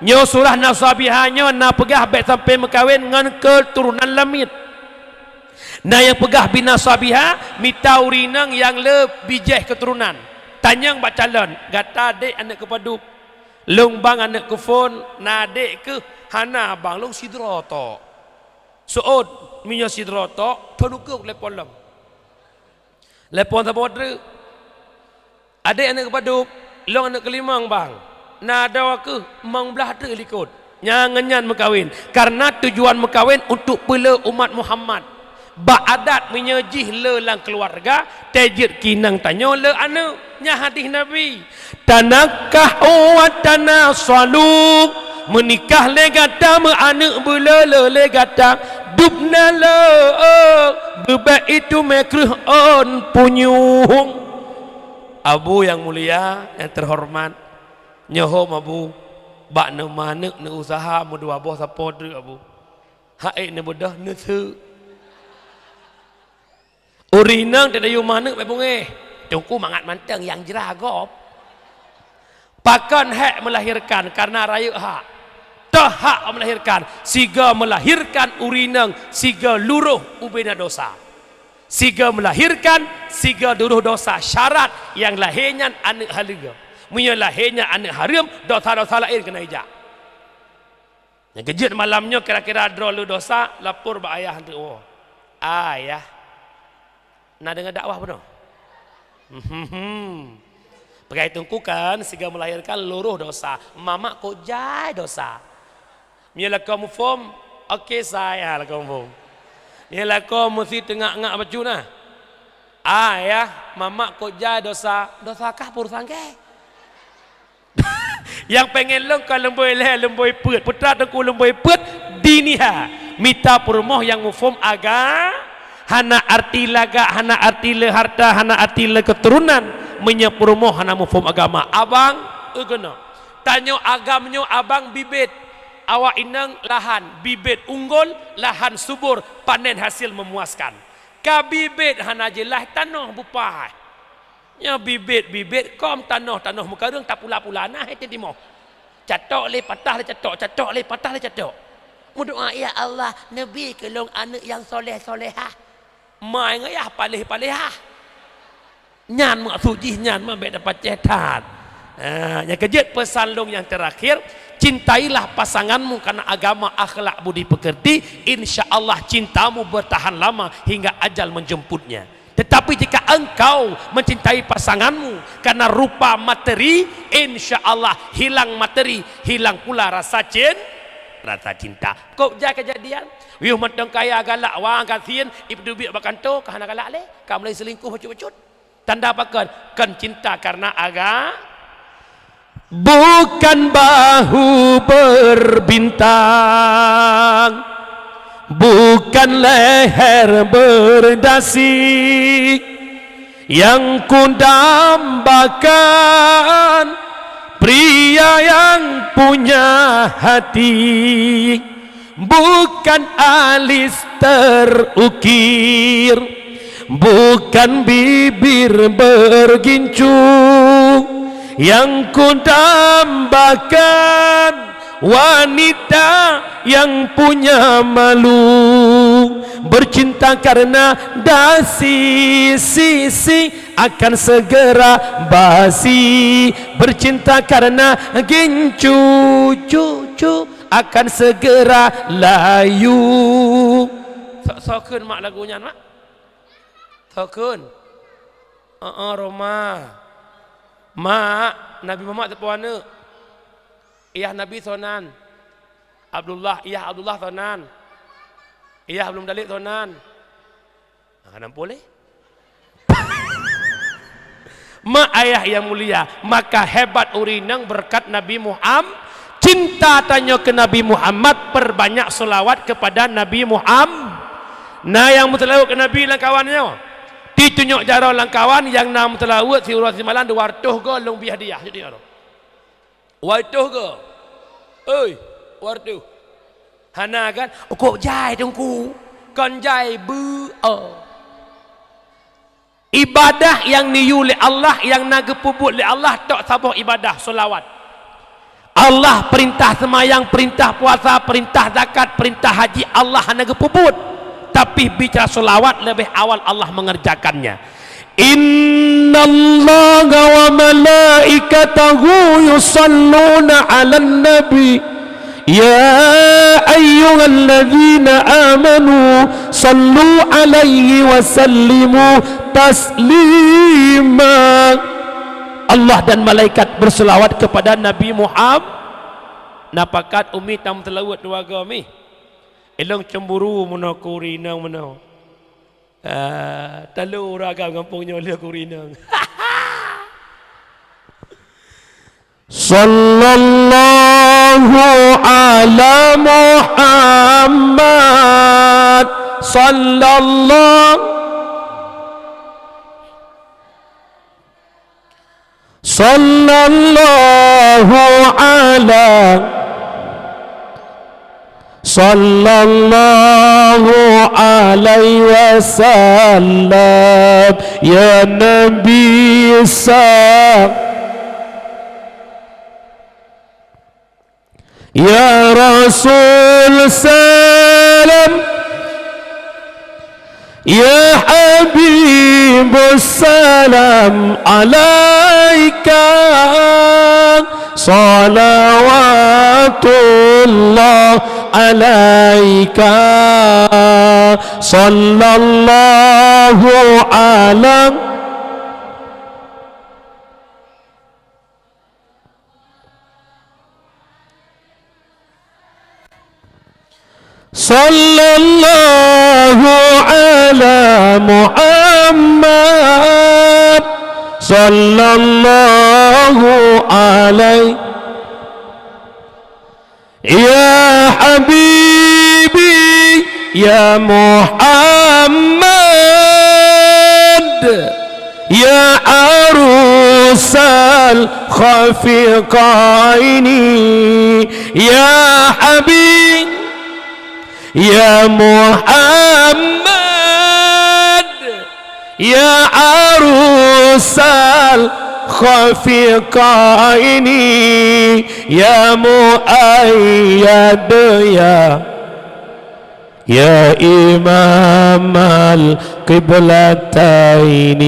Nyoe surah Nasabihah nyoe na peugah bék sampoe meukawen ngon keuturonan lamiet. Na nyang peugah binasabiha, mita ureueng inong nyang le bijéh keuturonan. Tanyong bak calon, gata adék aneuk keu padub? Lôn bang aneuk keu phon, na adék keuh? Hana bang, lôn sidroe tok. Seuôt, meunyoe sidroe tok, thon ukeue telepon lom. Telepon saboh treuk. Adék aneuk keu padub? Lôn aneuk keu limong bang. Na droe keuh? Limong blaih treuk likot. Nyan ngon nyan meukawen. Kareuna tujuan meukawen untuk peulé umat Muhammad. Bak adat meunyoe jih le lam keuluwarga, teuh jeuet keu inong tanyoe le aneuk. Nyan hadih Nabi. Tanakahu wa tanasalu. Meunikah lé gata, meuaneuk beulé-lé lé gata. Dub na le, beubek itu meukreueh ôn punyueng. Abu nyang mulia, nyang teuhoreumat, nyoe hom Abu, bak neuma aneuk neuusaha meudua boh sapo treuk Abu. Hai neubeudôh neuseuk. Ureueng inong teudayue ma aneuk bak beungéh, teungku mangat mantong nyang jra gob. Pakon hék meulahirkan? Kareuna rayeuk hak. Toh hak meulahirkan, sigoe meulahirkan ureueng inong sigoe luroh ubena dosa. Sigoe meulahirkan, sigoe luroh dosa, syarat nyang lahé nyan aneuk haleue. Meunyoe lahé nyan aneuk hareuem, dosa-dosa laén keuneuk ijak. Nyang keujeuet malam nyoe kira-kira droe le dosa, lapor bak ayah anteuk woe. Ayah, na deungoe dakwah bunoe? Peugah teungku kan, sigoe meulahirkan luroh dosa, mamak kok jai dosa. Meunyoe lakoe muphom, oke sayang lakoe muphom. Meunyoe lakoe meusi teungak-ngak bacut na. Ayah, mamak kok jai dosa, dosa kah peue urusan kèe? Nyang pengen lôn kon lumboi lhèe, lumboi peuet. Putra teungku lumboi peuet, diniha. Mita peurumoh nyang muphom aga, hana arti lagak, hana arti le harta, hana arti le keuturonan. Meunyoe peurumoh hana muphom agama, abang, eu keunoe. Tanyoe agam nyoe abang bibit. Awak inong lahan, bibit unggul, lahan subur, panen hasil memuaskan. Ka bibit hana jeulaih tanoh beupaih. Nyoe bibit-bibit kong tanoh-tanoh meukareueng tapula-pula na hai teuh timoh. Catok lé patah lé catok, catok lé patah lé catok. Meudoa, "Ya Allah, neubi keu lôn aneuk nyang soleh-solehah." Mai ngon yah paléh-paléhah. Nyan maksud jih nyan mah bék tapacéh that. Ha, nyang keujeuet peusan lôn nyang teurakhir, cintailah pasanganmu karena agama, akhlak, budi pekerti, insya Allah cintamu bertahan lama hingga ajal menjemputnya. Tetapi jika engkau mencintai pasanganmu karena rupa materi, insya Allah hilang materi, hilang pula rasa cin-, rasa cinta. Kok jai kejadian? Yôh mantong kaya galak, wang gasien, ipeudubiek bak kantô, ka hana galak lé, ka mulai selingkuh bacut-bacut. Tanda pakon? Kon cinta karena aga-, Bukan bahu berbintang, bukan leher berdasi, yang kudambakan pria yang punya hati. Bukan alis terukir, bukan bibir bergincu, yang kudambakan wanita yang punya malu. Bercinta karena dasi, sisi akan segera basi. Bercinta karena gincu, cucu akan segera layu. Sok-sokheun mak lagu nyan, mak. Sokheun. Heeh, Roma. Mak, Nabi Muhammad teupeue aneuk. Iyah Nabi sonan. Abdullah, iyah Abdullah sonan. Iyah belum dalek sonan. Nah, nampak lé. Mak ayah yang mulia, maka hebat ureueng inong berkat Nabi Muhammad. Cinta tanyoe keu Nabi Muhammad, perbanyak selawat kepada Nabi Muhammad. Na nyang meuseulaweuet keu Nabi lam kawan nyoe. Titunyok jaroe lam kawan nyang na meuseulaweuet siuroe simalam dua ratus goe lôn bri hadiah. Titunyok jaroe. Wai toh ke? Oi, wai toh. Hana kan? Kok jai teungku? Kon jai beu. Ibadah nyang niyue lé Allah, nyang na geupeubuet lé Allah, tok saboh ibadah, selawat. Allah, perintah seumayang, perintah puasa, perintah zakat, perintah haji, Allah hana geupeubuet. Tapi bicara sholawat leubeh awal Allah mengerjakannya. "Innallaha wa malaikatahu yusalluna 'alan nabi. Ya ayyuhalladzina amanu sallu 'alaihi wa sallimu taslima." Allah dan malaikat berselawat kepada Nabi Muhammad. Na pakat umi tam seulaweuet dua go mi. Ilong cemburu meunoe kuri inong meunoe. Ah, talu ureueng agam gampông nyoe lé kuri inong. Sallallahu ala Muhammad. Sallallahu, sallallahu ala, sallallahu alaihi wasallam, ya Nabi sa-, ya Rasul salam, ya Habibus salam alaika, salawatullah alaika, sallallahu ala. Sallallahu ala Muhammad, sallallahu alaihi. Ya habibi, ya Muhammad, ya arusal khafiqaini, ya habib, ya Muhammad, ya arusal khafiqaini, ya muayyad, ya, ya imamal qiblataini.